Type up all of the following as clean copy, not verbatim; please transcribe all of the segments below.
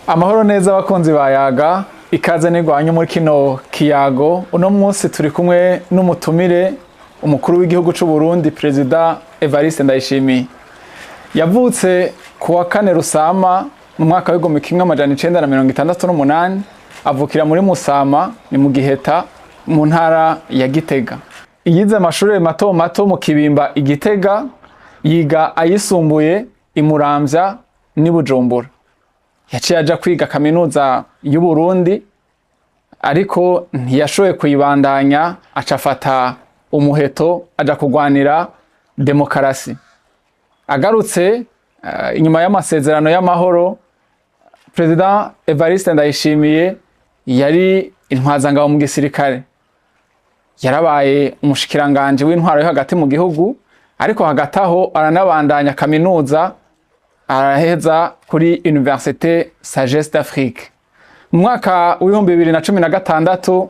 Amahoro neza abakunzi ba Yaga, ikaze n'igwanyu muri kino kiyago. Uno munsi turi kumwe n'umutumire, umukuru w'igihugu c'u Burundi, Perezida Evariste Ndayishimiye. Yavutse ku wa 4 Rusama mu mwaka w'1968, avukira muri Musama, ni mu Giheta, mu ntara ya Gitega. Yize amashure mato mato mu Kibimba i Gitega, yiga ayisumbuye i Muramvya n'i Bujumbura. Yaciye aja kwiga kaminuza y'u Burundi, ariko ntiyashoboye kuyibandanya, aca afata umuheto aja kugwanira demokarasi. Agarutse inyuma y'amasezerano y'amahoro, Perezida Evariste Ndayishimiye yari intwazangabo mu gisirikare. Yarabaye umushikiranganje w'intwaro yo hagati mu gihugu, ariko hagati aho aranabandanya kaminuza, araheza kuri Université Sagesse d'Afrique. Mu mwaka w'2016,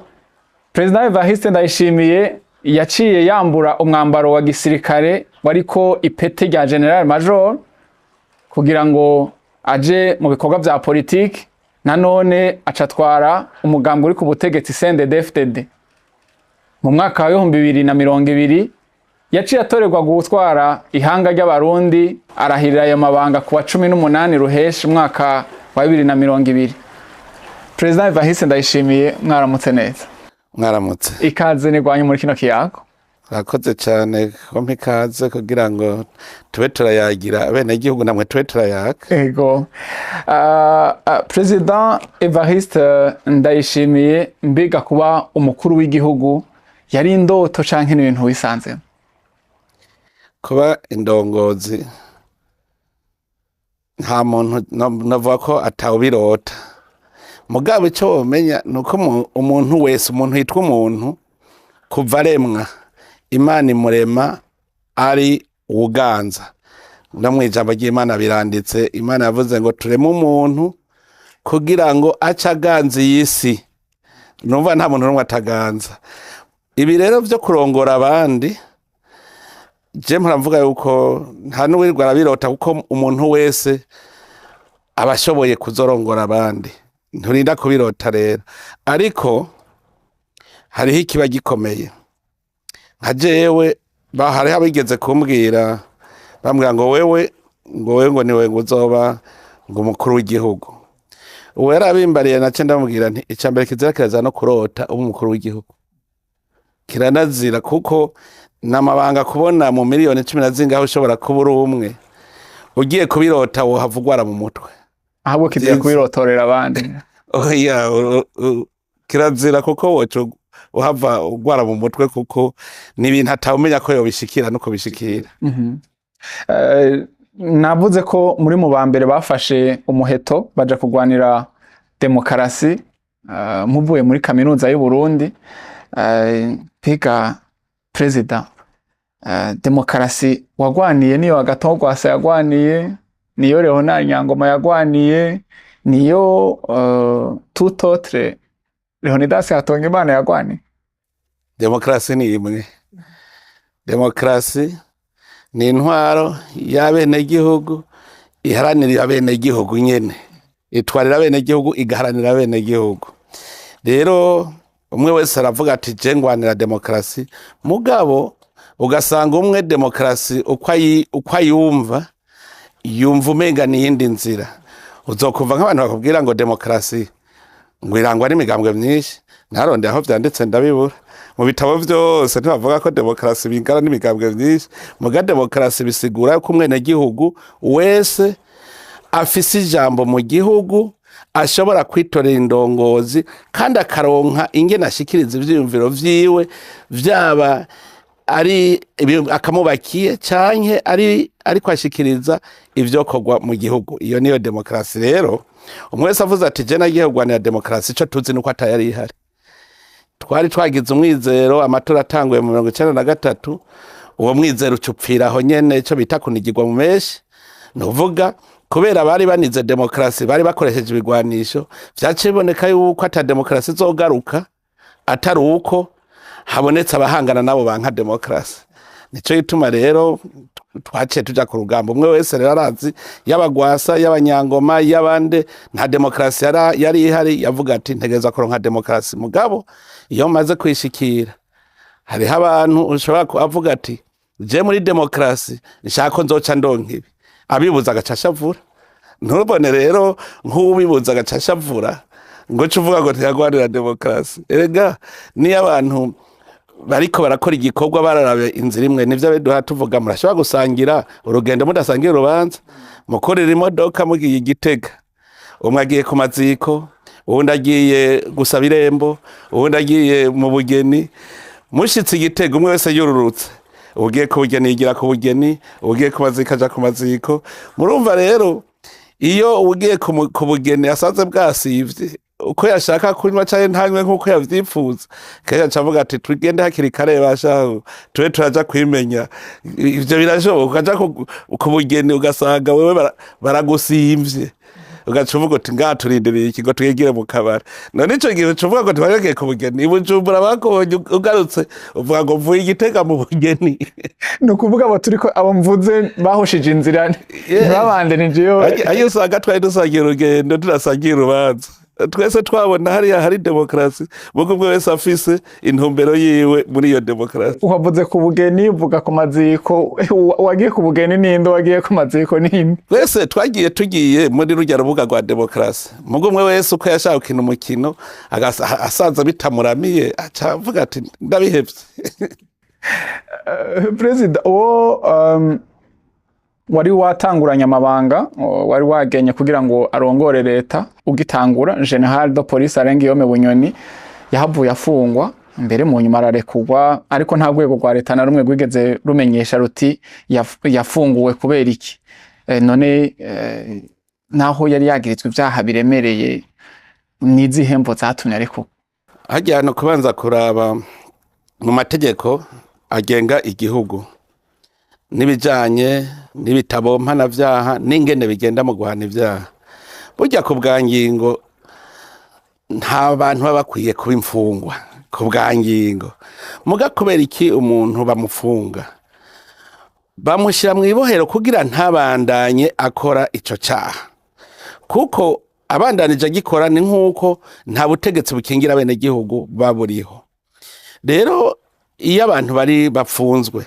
Perezida Evariste Ndayishimiye yaciye yambura umwambaro wa gisirikare wariko ipete rya Général Major kugira ngo aje mu bikorwa vya politiki, nanone acatwara umugambi uri ku butegetsi, CNDD-FDD. Mu mwaka wa 2020 yaciye atorerwa gutwara ihanga ry'Abarundi, arahirira ayo mabanga ku wa 18 Ruheshi umwaka wa 2020. Perezida Evariste Ndayishimiye, mwaramutse neza. Mwaramutse. Ikaze n'igwanyu muri kino kiyago. Urakoze cyane kumpa ikaze kugira ngo tube turayagira abenegihugu, namwe tube turayaga. Ego. Perezida Evariste Ndayishimiye, mbega kuba umukuru w'igihugu yari indoto canke n'ibintu wisanzemo? Kuba indongozi, nta muntu navuga ko atawubirota. Mugabo icyo womenya ni uko umuntu wese, umuntu yitwa umuntu, kuva aremwa, Imana imurema ari uwuganza. No mu ijambo ry'Imana biranditse, Imana yavuze ngo tureme umuntu kugira ngo ace aganza iyi si. Numva nta muntu n'umwe ataganza. Ibi rero vyo kurongora abandi, je mpora mvuga yuko nta n'uwirirwa arabirota, kuko umuntu wese aba ashoboye kuzorongora abandi, nturinda kubirota rero. Ariko hariho ikiba gikomeye. Nka jewe, hariho abigeze kumbwira, bambwira ngo wewe, ngo wewe, ngo niwe ngo uzoba ngo umukuru w'igihugu. Uwo yarabimbariye, nace ndamubwira nti icya mbere kizira kiraza no kurota uba umukuru w'igihugu, kiranazira, kuko namabanga kubona mu miliyoni cumi na zingaho ushobora kuba uri umwe. Ugiye kubirota wohava ugwara mu mutwe. Ahubwo kizira kubirotorera abandi. Oya, kirazira, kuko woca uhava ugwara mu mutwe, kuko ni ibintu atawumenya ko yobishikira no kubishikira. Navuze ko muri mu ba mbere bafashe umuheto baja kugwanira demokarasi, muvuye muri kaminuza y'u Burundi. Mbega perezida, demokarasi wagwaniye niyo Agathon Rwasa yagwaniye, niyo Leonard Nyangoma yagwaniye, niyo tout autre Leonidas Hatungimana yagwaniye? Demokarasi ni imwe. Demokarasi ni intwaro y'abenegihugu iharanira abenegihugu nyene, itwarira abenegihugu, igaharanira abenegihugu. Rero umwe wese aravuga ati je ngwanira demokarasi, mugabo ugasanga umwe demokarasi uko ayumva, yumva umenga ni iyindi nzira. Uzokumva nk'abantu bakubwira ngo demokarasi ngo irangwa n'imigambwe myinshi. Narondeye aho vyanditse ndabibura mu bitabo vyose, ntibavuga ko demokarasi bingana n'imigambwe myinshi. Muga demokarasi bisigura ko umwenegihugu wese afise ijambo mu gihugu, ashobora kwitorera indongozi kandi akaronka ingene ashikiriza ivyiyumviro vyiwe, vyaba ari akamubakiye canke ari ariko ashikiriza ivyokorwa mu gihugu. Iyo niyo demokarasi. Rero umwe wese avuze ati je nagiye kurwanira demokarasi, ico tuzi nuko atayari ihari. Twari twagize umwizero amatora atanguye mu 93, uwo mwizero ucupfira aho nyene, ico bita kunigirwa mu menshi. Nuvuga kubera bari banize demokarasi, bari bakoresheje ibigwanisho, vyaciye biboneka yuko ata demokarasi izogaruka atari uko habonetse abahangana nabo banka demokarasi. Nico gituma rero Twaciye tuja ku rugamba, umwe wese rero arazi, y'abagwasa, y'abanyangoma, y'abande, nta demokarasi yari ihari. Yavuga ati ntegereza kuronka demokarasi. Mugabo iyo maze kwishikira, hariho abantu ushobora kuvuga ati je muri demokarasi nshaka ko nzoca ndonka ibi, abibuza agaca ashavura. Ntubone rero nk'ubibuza agaca ashavura ngo uce uvuga ngo ntiyagwanira demokarasi. Erega niyo abantu bariko barakora igikorwa bararabe inzira imwe, nivyo biduha tuvuga, murashobora gusangira urugendo mudasangira urubanza. Mukorera imodoka mugiye Igitega, umwe agiye ku maziko, uwundi agiye gusaba irembo, uwundi agiye mu bugeni. Mushitse Igitega, umwe wese yururutse, ugiye ku bugeni yigira ku bugeni, ugiye ku maziko aja ku maziko. Murumva rero, iyo ugiye ku bugeni asanze bwasivye, uko yashaka kunywa canke ntanywe nkuko yavyipfuza, kenshi aca avuga ati tugende hakiri kare, bashaho tube turaja kwimenya. Ivyo birashoboka, ukaja ku bugeni ugasanga wewe baragusimvye, ugaca uvuga uti ngaha turindiriye iki ngo twigire mu kabari? None ico gihe uca uvuga ngo ntiwagiye ku bugeni i Bujumbura, bakubonye ugarutse uvuga ngo mvuye Igitega mu bugeni? Ni ukuvuga abo turiko, abo mvuze bahushije inzira, ntibabandanije iyo. Ayo usanga twari dusangiye urugendo tudasangiye urubanza, twese twabona hariya hari demokarasi, mugo umwe wese afise intumbero yiwe muri iyo demokarasi. Wavuze ku bugeni, uvuga ku maziko. Wagiye ku bugeni ninde? Wagiye ku maziko ninde? Twese twagiye tugiye muri rujya rubuga rwa demokarasi, mugo umwe wese uko yashaka gukina umukino, asanze bitamuramiye, aca avuga ati ndabihevye. Perezida, uwo wari watanguranye amabanga, wari wagenye kugira ngo arongore leta ugitangura, General de Police Alain Guillaume Bunyoni, yahavuye afungwa mbere, mu nyuma ararekurwa, ariko nta rwego rwa leta na rumwe rwigeze rumenyesha ruti yafunguwe kubera iki. None naho yari yagirizwa ibyaha biremereye, n'izihe mvo zatumye arekurwa? Harya no kubanza kuraba mu mategeko agenga igihugu n'ibijanye n'ibitabo mpanavyaha n'ingene bigenda mu guhana ivyaha. Burya ku bwa ngingo nta bantu baba bakwiye kuba imfungwa ku bwa ngingo. Muga kubera iki umuntu bamufunga? Bamushyira mu ibohero kugira ntabandanye akora ico caha, kuko abandanije agikora ni nk'uko nta butegetsi bukingira abenegihugu baburiho. Rero iyo abantu bari bapfunzwe,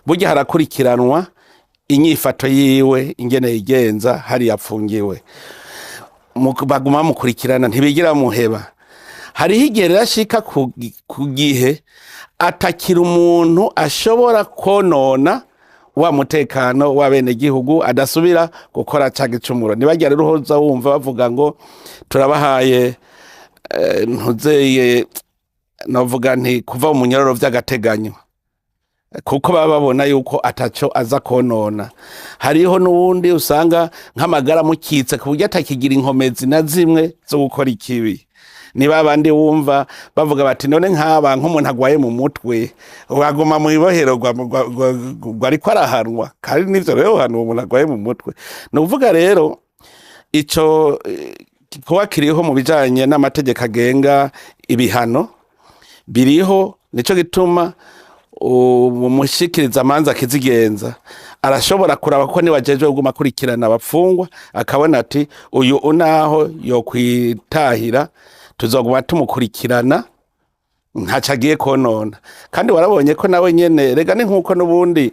burya harakurikiranwa inyifato yiwe, ingene yigenza hariya apfungiwe. Baguma bamukurikirana, ntibigira bamuheba. Hariho igihe rero ashika ku gihe atakira umuntu ashobora konona wa mutekano w'abenegihugu, adasubira gukora ca gicumuro. Ntibajya rero uhoza wumva bavuga ngo turabahaye ntuzeye, novuga nti kuva mu munyororo vy'agateganyo, kuko baba babona yuko ataco aza konona. Hariho n'uwundi usanga nk'amagara amukitse ku buryo atakigira inkomezi na zimwe zo gukora ikibi. Niba abandi wumva bavuga bati none nk'aba nk'umuntu agwaye mu mutwe waguma mu ibohero ariko arahanwa, kandi nivyo rero uhanwa umuntu agwaye mu mutwe. Ni ukuvuga rero ico kuba kiriho mu bijanye n'amategeko agenga ibihano biriho. Nico gituma umushikiriza amanza akizigenza arashobora kuraba, kuko niwe ajejwe kuguma akurikirana abapfungwa, akabona ati uyu unaho yokwitahira tuzoguma tumukurikirana, ntaco agiye konona. Kandi warabonye ko nawe nyene rega ni nkuko n'ubundi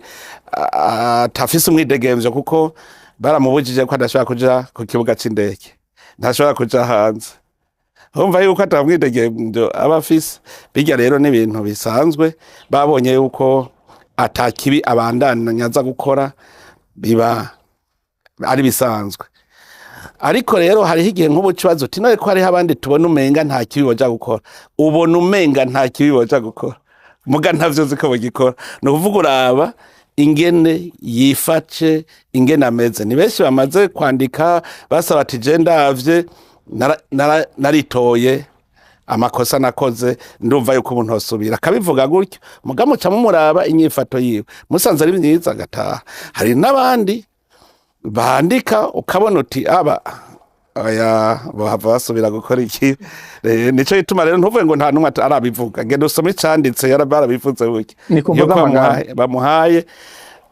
atafise umwidegemvyo, kuko baramubujije ko adashobora kuja ku kibuga c'indege, ntashobora kuja hanze. Urumva yuko atamwidegemvyo aba afise. Birya rero ni ibintu bisanzwe, babonye yuko atakibi abandanya aza gukora, biba ari bisanzwe. Ariko rero hariho igihe nk'ubu kibazo uti none ko hariho abandi tubona umenga nta kibi boja gukora, ubona umenga nta kibi boja gukora, muga ntavyo uzi ko bagikora. Ni ukuvuga uraba ingene yiface, ingene ameze. Ni benshi bamaze kwandika basaba ati je ndavye naritoye amakosa nakoze, ndumva yuko umuntu osubira, akabivuga gutyo. Muga muca mumuraba inyifato yiwe, musanze ari myiza agataha. Hari n'abandi bandika ukabona uti aba oya, bohava basubira gukora iki. Nico gituma rero ntuvuge ngo nta numwe arabivuga. Ngenda usome icanditse, barabivuze burya. Ni ku mvo Yuko z'amagara. bamuhaye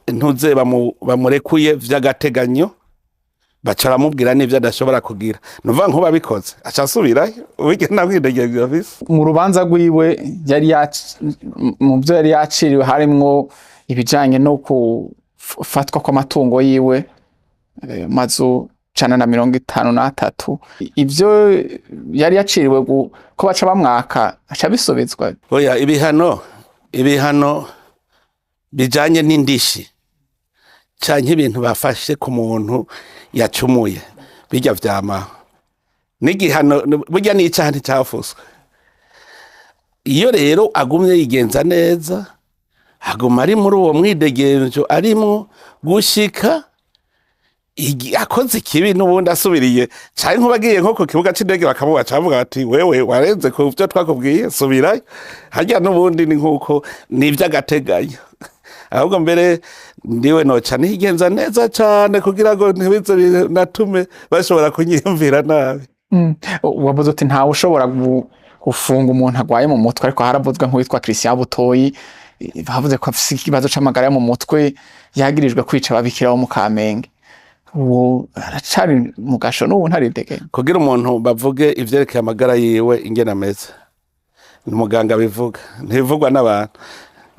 ntuze bamurekuye vy'agateganyo, baca baramubwira n'ivyo adashobora kugira. Nuvuga nkuba abikoze aca asubirayo, uburyo nta mwidegemvyo afise. Mu rubanza rwiwe yari mu byo yari yaciriwe harimwo ibijanye no gufatwa kw'amatungo yiwe, mazu 153. Ivyo yari yaciriwe ko baca bamwaka aca bisubizwa. Oya, ibihano bijanye n'indishi canke ibintu bafashe ku muntu yacumuye, bijya vyamaho n'igihano, burya n'icaha nticafuswe. Iyo rero agumye yigenza neza, aguma ari muri uwo mwidegemvyo arimwo gushika akoze ikibi n'ubundi asubiriye, canke nkuba agiye nko ku kibuga c'indege bakamubaca bavuga bati wewe warenze ku vyo twakubwiye, subirayo. Harya n'ubundi ni nkuko ni ivy'agateganyo. Ahubwo mbere ndiwe noca nigenza neza cane kugira ngo ntibize binatume bashobora kunyiyumvira nabi. Wavuze uti ntawe ushobora gufunga umuntu agwaye mu mutwe, ariko haravuzwe nk'uwitwa Christian Butoyi, bavuze ko afise ikibazo c'amagara yo mu mutwe, yagirijwe kwica ababikira bo mu Kamenge. Uwo aracari mu gasho n'ubu ntaridegembya. Kugira umuntu bavuge ivyerekeye amagara yiwe ingene ameze, ni muganga bivuga, ntibivugwa n'abantu.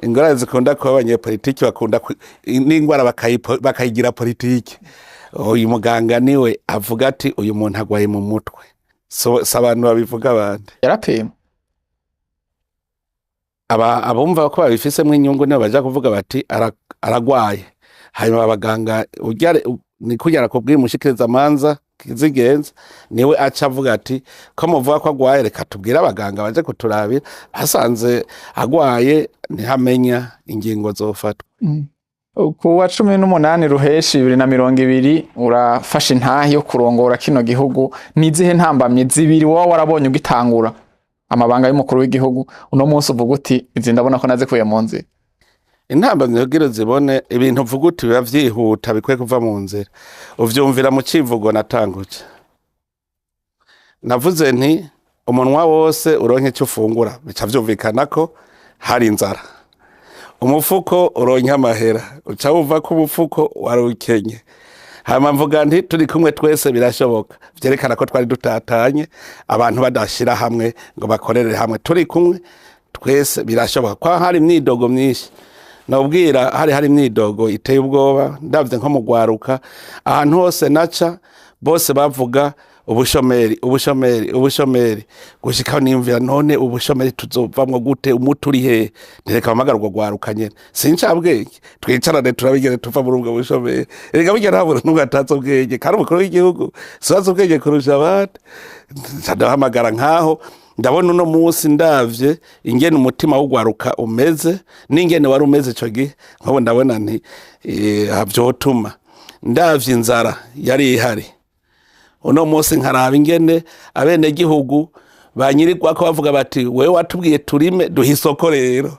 Ingorane zikunda kuba abanyepolitiki bakunda n'ingwara bakayigira politiki. Uyu muganga niwe avuga ati uyu muntu agwaye mu mutwe, so si abantu babivuga abandi. Yarapimwe. Abumva ko babifisemwo inyungu nibo baja kuvuga bati aragwaye. Hanyuma abaganga ni kugira kubwira umushikirizamanza kizigenza, niwe aca avuga ati ko muvuga ko agwaye, reka tubwire abaganga baje kuturabira. Basanze agwaye, ntihamenya ingingo zofatwa. Ku wa 18 Ruheshi 2020 urafashe intahe yo kurongora kino gihugu. Ni izihe ntambamyi zibiri woba warabonye ugitangura amabanga y'umukuru w'igihugu, uno munsi uvuga uti izi ndabona ko nazikuye mu nzira? Intambamyi kugira uzibone, ibintu uvuga uti biba vyihuta bikwiye kuva mu nzira, uvyumvira mu civugo natanguje. Navuze nti umunwa wose uronke ico ufungura, bica vyumvikana ko hari inzara. Umufuko uronke amahera, uca wumva ko umufuko wari ukenye. Hanyuma mvuga nti turi kumwe twese birashoboka, vyerekana ko twari dutatanye, abantu badashira hamwe ngo bakorere hamwe. Turi kumwe twese birashoboka. Kwa hari imyidogo myinshi, nabwira hari imyidogo iteye ubwoba. Ndavye nko mu gwaruka, ahantu hose naca bose bavuga ubushomeri, ubushomeri, ubushomeri, gushika niyumvira none ubushomeri tuzovamwo gute, umuti uri hehe? Ntereka mpamagara urwo rwaruka nyene, sincabwenge, twicarane turabigere tuva muri ubwo bushomeri. Erega burya nta muntu n'umwe atazi ubwenge, kandi umukuru w'igihugu siwe azi ubwenge kurusha abandi. Nca ndabahamagara nkaho ndabona uno munsi ndavye ingene umutima w'ugwaruka umeze n'ingene wari umeze ico gihe, nk'ubu ndabona nti vyotuma ndavye inzara yari ihari uno munsi, nkaraba ingene abenegihugu banyirirwako bavuga bati wewe watubwiye turime, duha isoko. Rero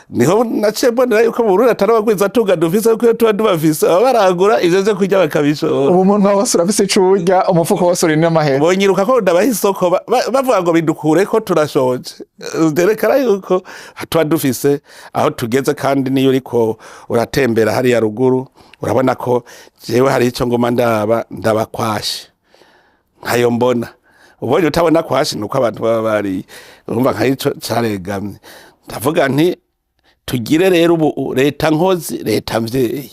niho naciye mbonera yuko mu Burundi atari abagwizatunga dufise, kuko iyo tuba tubafise baba barangura ivyo vyo kurya bakabishora. Ubu umunwa wose urafise ico urya, umufuko wose uri n'amahera. Bonyiruka ko ndabaha isoko, bavuga ngo bidukure ko turashonje. Vyerekana yuko tuba dufise aho tugeze. Kandi niyo uriko uratembera hariya ruguru, urabona ko jewe hari ico nguma ndaba, ndabakwashe nkayo mbona. Ubonye utabona kwashi nuko abantu baba bariye, urumva nka ico caregamye. Ndavuga nti tugire rero ubu leta nkozi, leta mvyeyi.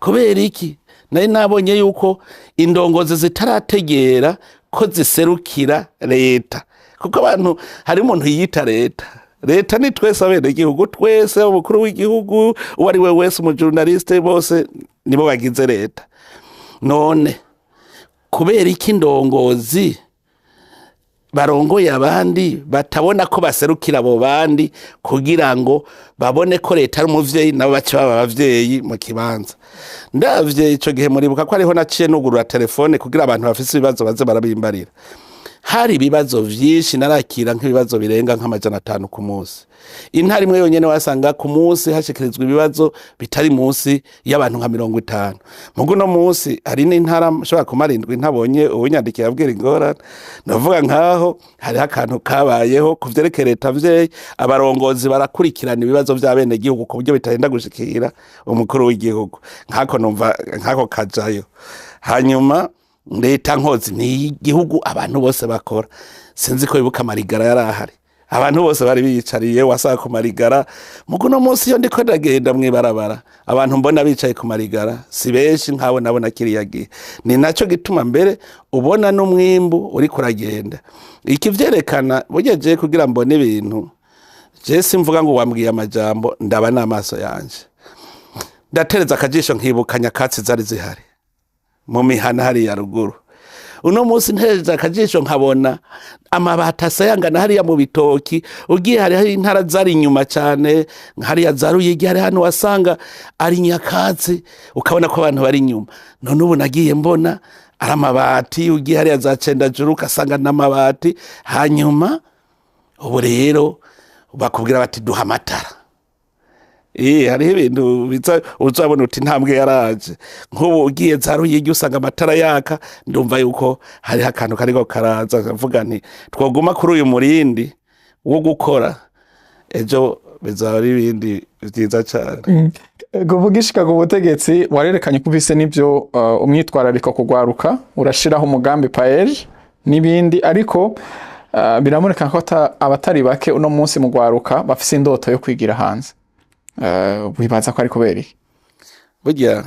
Kubera iki? Nari nabonye yuko indongozi zitarategera ko ziserukira leta, kuko abantu hari umuntu yiyita leta. Leta ni twese abenegihugu, twese, umukuru w'igihugu, uwo ari we wese, umujournaliste, bose nibo bagize leta. None kubera iki indongozi barongoye abandi batabona ko baserukira abo bandi, kugira ngo babone ko leta ari umuvyeyi, nabo bace baba abavyeyi mu kibanza? Ndavye ico gihe, muribuka ko ariho naciye nugurura telefone kugira abantu bafise ibibazo baze barabimbarira. Hari ibibazo vyinshi, narakira nk'ibibazo birenga nk'500 ku munsi. Intara imwe yonyene wasanga ku munsi hashikirizwa ibibazo bitari munsi y'abantu nka 50. Mugu no munsi hari n'intara nshobora kumara indwi ntabonye uwunyandikiye abwira ingorane. Ndavuga nkaho hariho akantu kabayeho ku vyerekeye leta mvyeyi, abarongozi barakurikirana ibibazo vy'abenegihugu ku buryo bitarinda gushikira umukuru w'igihugu. Nkako numva nkako kajayo. Hanyuma leta nkozi ni igihugu abantu bose bakora. Sinzi ko bibuka amarigara yari ahari, abantu bose bari biyicariye, wasanga ku marigara. Mugu no munsi iyo ndiko ndagenda mw'ibarabara, abantu mbona bicaye ku marigara si benshi nk'abo nabona kiriya gihe. Ni naco gituma mbere ubona n'umwimbu uriko uragenda. Iki vyerekana burya je kugira mbone ibintu, je simvuga ngo wambwiye amajambo, ndaba n'amaso yanje. Ndatereza akajisho nkibuka nyakatsi zari zihari mu mihana hariya ruguru. Uno munsi ntereza akajisho nkabona amabati asayangana hariya mu bitoki. Ugiye hariho intara zari inyuma cyane, hariya za Ruyigi, hari hano wasanga ari nyakatsi, ukabona ko abantu bari inyuma. None ubu nagiye mbona ari amabati, ugiye hariya za Cendajuru ugasanga n'amabati. Hanyuma ubu rero bakubwira bati duha amatara. Hariho ibintu biza uzabona uti intambwe yaraje. Nk'ubu ugiye za Ruyigi usanga amatara yaka, ndumva yuko hariho akantu kariko karaza. Nkavuga nti twoguma kuri uyu murindi wo gukora, ejo bizaba ari ibindi vyiza cane. Kuvuga ishika ku butegetsi, warerekanye ko ufise n'ivyo umwitwarariko kugwaruka, urashiraho umugambi PAEEJ n'ibindi, ariko biraboneka ko abatari bake uno munsi mu gwaruka bafise indoto yo kwigira hanze. Wibaza ko ari kubera iki? Burya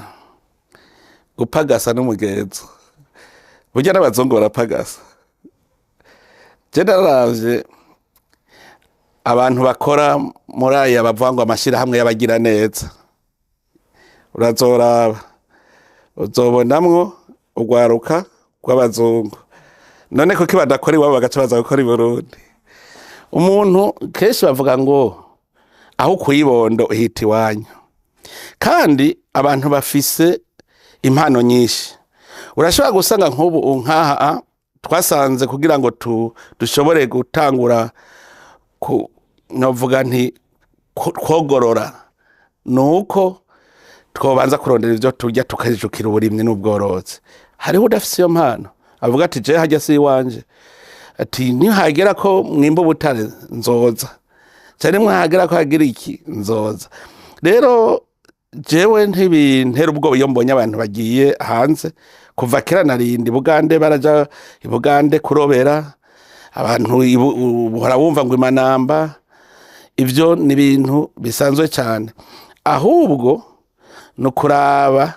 gupagasa n'umugenzo, burya n'abazungu barapagasa. Je naravye abantu bakora muri aya bavuga ngo amashirahamwe y'abagira neza, urazoraba uzobonamwo urwaruka rw'abazungu. None kuki badakora iwabo bagaca baza gukora i Burundi? Umuntu kenshi bavuga ngo aho kuyibondo uhita iwanyu. Kandi abantu bafise impano nyinshi. Urashobora gusanga nk'ubu nkaha twasanze kugira ngo dushobore gutangura ku novuga nti kwogorora, nuko twobanza kurondera ivyo turya, tukajukira uburimyi n'ubworozi. Hariho udafise iyo mpano avuga ati je hajya si iwanje, ati nihagera ko mwimba ubutare nzoza, cyane mwahagera ko hagira iki nzoza. Rero jewe ntibintera ubwoba iyo mbonye abantu bagiye hanze. Kuva kera narindi Bugande baraja i Bugande kurobera abantu, uhora wumva ngo imanamba. Ivyo ni ibintu bisanzwe cyane. Ahubwo no kuraba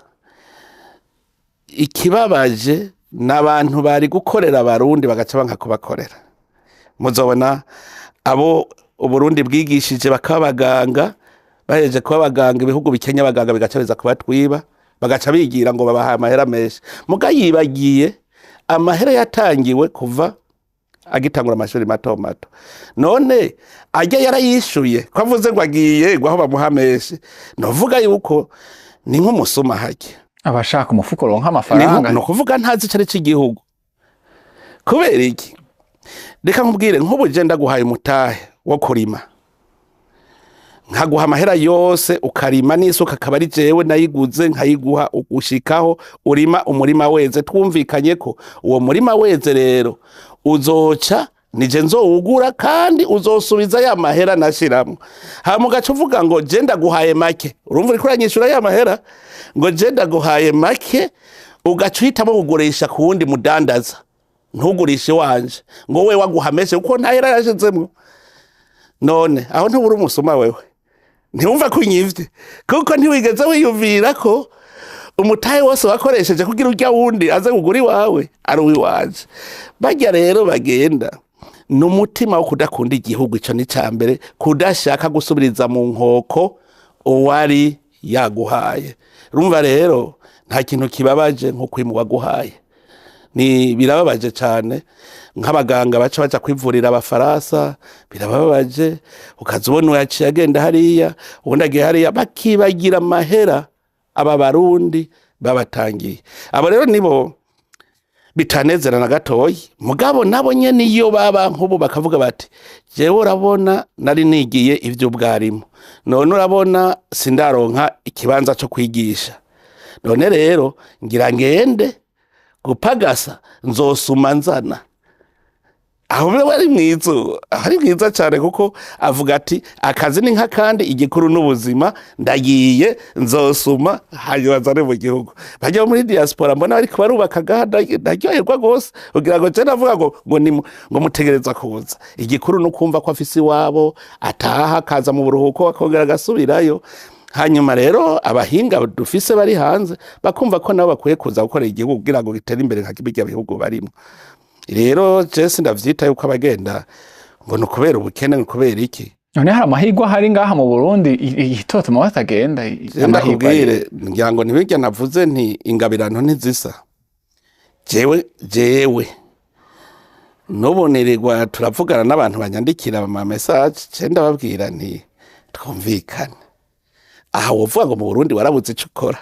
ikibabaje n'abantu bari gukorera abarundi bagaca banka kubakorera. Muzobona abo Uburundi bwigishije bakaba abaganga, bahejeje kuba abaganga, ibihugu bikenya abaganga bigaca biza kubatwiba, bagaca bigira ngo babaha amahera menshi. Muga yibagiye amahera yatangiwe kuva agitangura amashuri mato mato. None ajya yarayishuye ko avuze ngo agiye ngo aho bamuha menshi? Novuga yuko ni nk'umusuma hajya abashaka umufuko ronka amafaranga. Ni ukuvuga ntazi icari c'igihugu. Kubera iki? Reka nkubwire, nk'ubu je ndaguhaye umutahe wo kurima, nkaguha amahera yose ukarima, n'isuka akaba ari jewe nayiguze nkayiguha, ugushikaho urima umurima weze, twumvikanye ko uwo murima weze rero uzoca nije nzowugura kandi uzosubiza ya mahera nashiramwo. Hama ugaca uvuga ngo je ndaguhaye make, urumva uriko uranyishura ya mahera, ngo je ndaguhaye make, ugaca uhitamo kugurisha ku wundi mudandaza, ntugurishe wanje, ngo we waguha menshi kuko nta hera yashizemwo. None aho ntubura umusuma wewe? Ntiwumva ko unyivye, kuko ntiwigeze wiyumvira ko umutahe wose wakoresheje kugira urya wundi aze kugura iwawe ari uwiwanje. Barya rero bagenda ni umutima wo kudakunda igihugu, ico ni ca mbere, kudashaka gusubiriza mu nkoko uwari yaguhaye. Urumva rero nta kintu kibabaje nko kwima uwaguhaye, ni birababaje cane. Nk'abaganga baca baja kwivurira abafaransa birababaje, ukaza ubona yaciye agenda hariya, ubundi agiye hariya, bakibagira amahera aba barundi babatangiye. Abo rero nibo Bitanezera na gatoyi. Mugabo nabo nyene iyo baba nk'ubu bakavuga bati jewe urabona nari nigiye ivy'ubwarimu, none urabona sindaronka ikibanza co kwigisha, none rero ngira ngende gupagasa nzosuma nzana. Aho we ari mwiza, ari mwiza cyane, kuko avuga ati akazi ni nka kandi igikuru n'ubuzima, ndagiye nzosuma hanyuma nzane mu gihugu. Bajya muri diaspora mbona ariko barubaka gahanda, ndaryoherwa gose kugira ngo je navuga ngo ni ngo mutegereza kuza. Igikuru no kumva ko afise iwabo, ataha akaza mu buruhuko akongera agasubirayo. Hanyuma rero abahinga dufise bari hanze bakumva ko nabo bakwiye kuza gukorera igihugu kugira ngo gitere imbere nka bijya bihugu barimo. Rero je ndavyita yuko abagenda ngo ni ukubera ubukene, ngo kubera iki. None hari amahirwe ahari ngaha mu Burundi igitotuma batagenda? Je ndakubwire, ngira ngo ntibirya navuze nti ingabirano ntizisa. Jewe nubu turavugana n'abantu banyandikira ama message, je ndababwira nti twumvikane. Aha wovuga ngo mu Burundi warabuze ico ukora.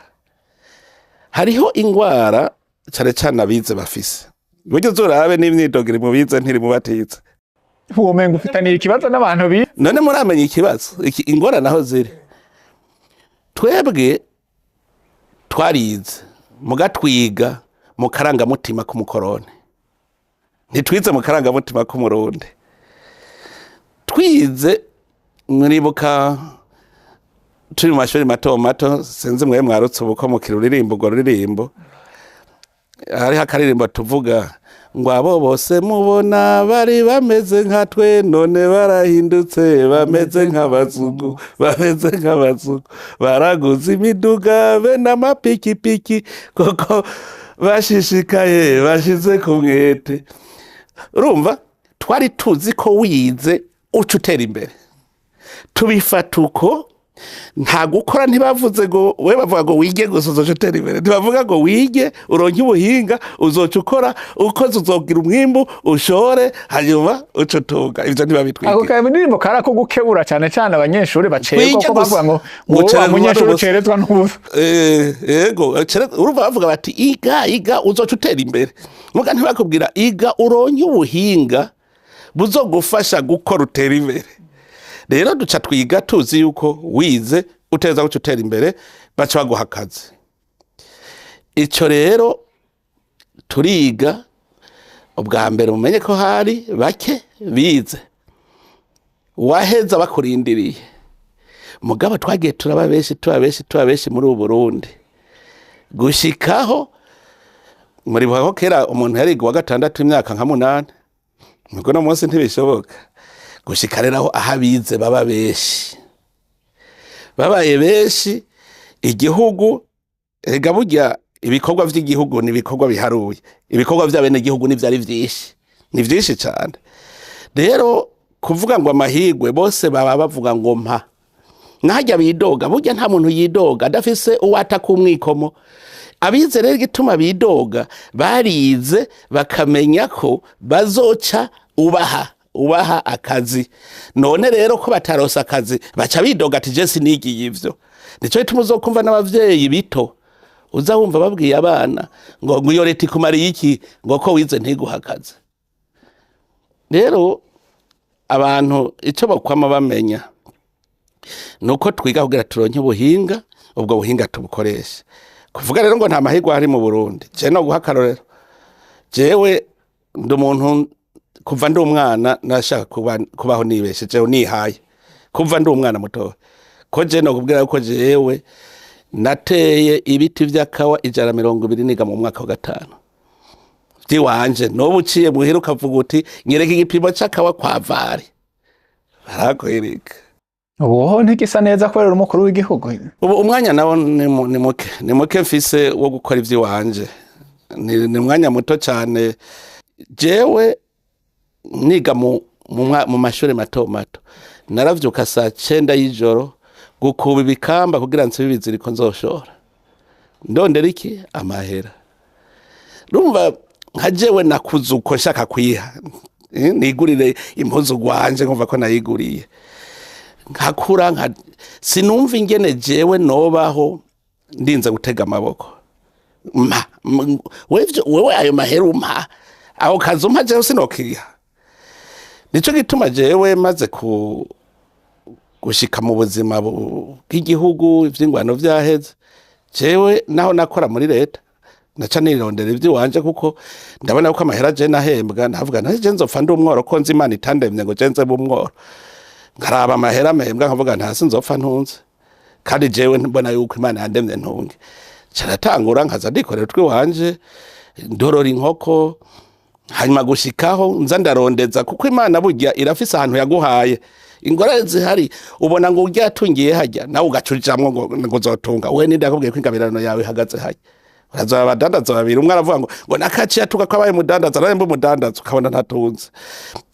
Hariho ingwara cane cane abize bafise. Buryo uzorabe n'imyidogo iri mu bize ntiri mu batize. Womenga ufitaniye ikibazo n'abantu bi None muramenya ikibazo, ingorane aho ziri. Twebwe twarize mugatwiga mu karangamutima k'umukoroni, ntitwize mu karangamutima k'umurundi. Twize, muribuka turi mu mashuri mato mato, sinzi mwe mwarutse ubu ko mukira uririmbo, urwo ruririmbo hariho akaririmbo tuvuga ngo abo bose mubona bari bameze nka twe none barahindutse bameze nk'abazungu, bameze nk'abazungu, baraguze imiduga be n'amapikipiki kuko bashishikaye bashize ku mwete. Urumva twari tuzi ko wize uca utera imbere, tubifata uko nta gukora. Ntibavuze ngo we, bavuga ngo wige gusa uzoca utera imbere, ntibavuga ngo wige uronke ubuhinga uzoca ukora, ukoze uzogira umwimbu ushore hanyuma uca utunga. Ivyo Ako ntibabitwigira. Karirimbo kari ako gukebura cyane cyane abanyeshuri bacerwa, Wige ko gusa. bavuga ngo wowe wa Gucererwa munyeshuri n'ubusa. ucerezwa n'ubusa. Yego, urumva bavuga bati iga iga uzoca utera imbere, muga ntibakubwira iga uronke ubuhinga buzogufasha gukora utera imbere. Rero duca twiga tuzi yuko wize uteza guca utera imbere, baca baguha akazi. Ico rero turiga ubwa mbere mumenye ko hari bake bize, waheza bakurindiriye. Mugabo twagiye turaba benshi, tuba benshi, tuba benshi muri ubu Burundi, gushikaho muribuka ko kera umuntu yariga uwa gatandatu imyaka nka 8, nubwo no munsi ntibishoboka. Gushika rero aho abize baba benshi, babaye benshi igihugu. Ega burya ibikorwa vy'igihugu ni ibikorwa biharuye, ibikorwa vy'abenegihugu ntivyari vyinshi, ni vyinshi cane. Rero kuvuga ngo amahirwe, bose baba bavuga ngo mpa. Nahajya bidoga, burya nta muntu yidoga adafise uwata kumwikomo. Abize rero igituma bidoga, barize bakamenya ko bazoca ubaha akazi. None rero ko bataronse akazi, baca bidoga ati je sinigiye ivyo. Nico gituma uzokumva n'abavyeyi bito, uza wumva babwiye abana ngo iyo leta ikumariye iki, ngo ko wize ntiguha akazi. Rero abantu ico bakwama bamenya nuko twiga kugira turonke ubuhinga, ubwo buhinga tubukoreshe. Kuvuga rero ngo nta mahirwe ari mu Burundi, je no guha akarorero, jewe ndi umuntu kuva ndi umwana nashaka kubaho nibeshejeho nihaye, kuva ndi umwana muto. Ko je no kubwira yuko jewe nateye ibiti vy'akawa 120 niga mu mwaka wa 5 vyiwanje. N'ubu uciye muhira ukavuga uti nyereka igipimo c'akawa kwa vari, barakwereka. Ubu ntigisa neza kubera umukuru w'igihugu. Ubu umwanya nawo ni muke, ni muke mfise wo gukora ivy'iwanje, ni umwanya muto cyane. Jewe niga mu mashuri mato mato, naravyuka saa 9 y'ijoro gukuba ibikamba kugira nsibe ibiziriko nzoshora, ndondera iki? Amahera. Urumva nka jewe nakuze uko nshaka kwiha, nigurire impuzu gwanje nkumva ko nayiguriye. Nkakura nka sinumva ingene jewe nobaho ndinze gutega amaboko mpa Wewe ayo mahera umpa, aho kazi umpa, jewe sinokiha. Nico gituma jewe maze ku gushika mu buzima bw'igihugu, ivy'ingwano vyaheze, jewe naho nakora muri leta naca nirondera ivy'iwanje, kuko ndabona ko amahera je nahembwa, ndavuga nti je nzopfa ndi umworo, ko nzi Imana itandemye ngo je nze umworo. Nkaraba amahera mpembwa, nkavuga nta sinzopfa ntunze, kandi jewe mbona yuko Imana yandemye ntunge. Caratangura nkaza ndikorera utwiwanje, ndorora inkoko, hanyuma gushikaho nza ndarondeza, kuko Imana burya irafise ahantu yaguhaye. Ingorane zihari, ubona ngo urya yatungiye hajya, nawe ugaca ujamwo ngo uzotunga. We ninde yakubwiye ko ingabirano yawe ihagaze hajya? Urazoba abadandaza babiri, umwe aravuga ngo nakaciye atuka ko abaye umudandaza, nawe mbe umudandaza, ukabona ntatunze.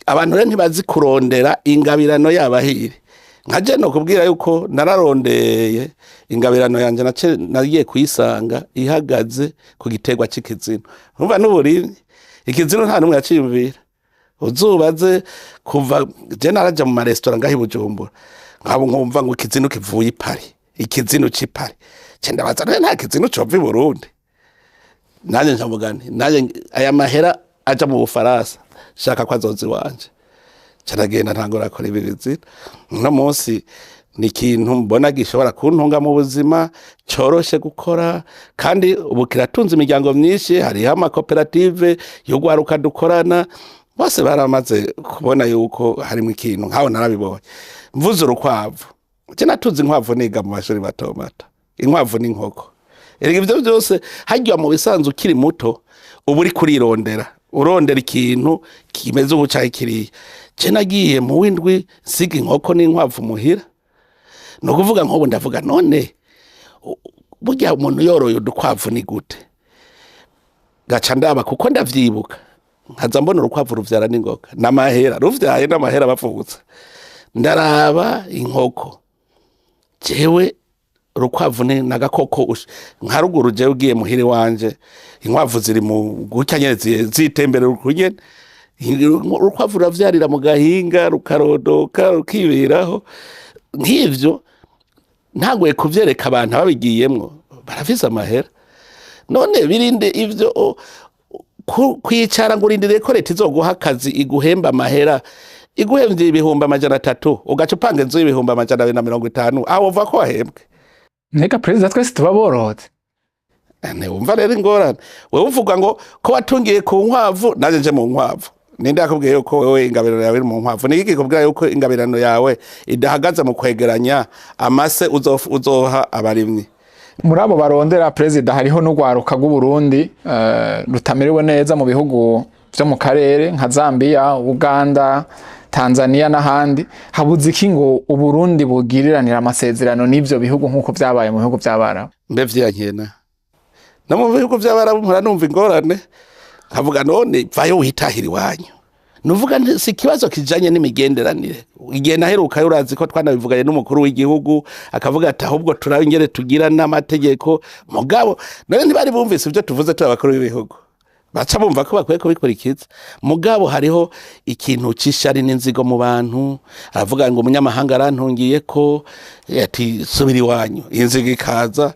Abantu rero ntibazi kurondera ingabirano yabo ahiri. Nka je nokubwira yuko nararondeye ingabirano yanje, nace nagiye kuyisanga ihagaze ku giterwa c'ikizino. Urumva n'uburimyi, ikizino nta n'umwe yaciyumvira. Uzubaze kuva je naraja mu maresitora ngaho i Bujumbura, nkaba nkumva ngo ikizino kivuye i Paris, ikizino c'i Paris. Ce ndabaza, none nta kizino cova i Burundi? Nanjye nkavuga nti nanjye aya mahera aja mu Bufaransa shaka ko azoza iwanje. Caragenda ntangura akora ibi bizina. Uno munsi ni ikintu mbona gishobora kuntunga mu buzima, coroshe gukora, kandi ubu kiratunze imiryango myinshi. Hariho amakoperative y'urwaruka dukorana, bose baramaze kubona yuko harimo ikintu. Nkaho narabibonye, mvuze urukwavu, je natunze inkwavu niga mu mashuri mato mato, inkwavu n'inkoko. Erega ivyo byose harya mu bisanzwe ukiri muto uba uri kurirondera, urondera ikintu kimeze ubu canke kiriya. Je nagiye mu w'indwi nsiga inkoko n'inkwavu muhira. Ni ukuvuga nk'ubu ndavuga none burya umuntu yoroye udukwavu ni gute? Gaca ndaba, kuko ndavyibuka, nkaza mbona urukwavu ruvyara n'ingoga n'amahera, ruvyaye n'amahera bavutse. Ndaraba inkoko, jewe urukwavu ni nagakoko nka ruguru. Jewe ugiye muhira wanje, inkwavu ziri mu gutya nyene, zitembera uku nyene. Urukwavu ruravyarira mu gahinga, rukarodoka, rukiberaho nk'ivyo. Ntanguye kuvyereka abantu babigiyemwo, barafise amahera. None birinde ivyo kwicara ngo urindire ko leta izoguha akazi iguhemba amahera, iguhemvye 300,000, ugaca upanga inzu y'250,000, aho uva ko wahembwe. Mbega perezida, twese tuba borotse? Ntiwumva rero ingorane? Wewe uvuga ngo ko watungiye ku nkwavu, nanjye nje mu nkwavu. Ninde yakubwiye yuko wewe ingabirano yawe iri mu nkwavu? Ni iki kikubwira yuko ingabirano yawe idahagaze mu kwegeranya amase uzoha abarimyi? Muri abo barondera, perezida, hariho n'urwaruka rw'Uburundi rutamerewe neza mu bihugu vyo mu karere nka Zambia, Uganda, Tanzania n'ahandi. Habuze iki ngo Uburundi bugiriranire amasezerano n'ivyo bihugu nk'uko vyabaye mu bihugu vy'Abarabu? Mbe vyankena no mu bihugu vy'Abarabu mpora numva ingorane, nkavuga none vayo witahira iwanyu. Nuvuga nti si ikibazo kijanye n'imigenderanire. Igihe naheruka, urazi ko twanabivuganye n'umukuru w'igihugu, akavuga ati ahubwo turabe ingene tugira n'amategeko. Mugabo none ntibari bumvise ivyo tuvuze turi abakuru b'ibihugu, baca bumva ko bakwiye kubikurikiza. Mugabo hariho ikintu c'ishari n'inzigo mu bantu. Aravuga ngo umunyamahanga arantungiye ko, ati subira iwanyu, inzigo ikaza.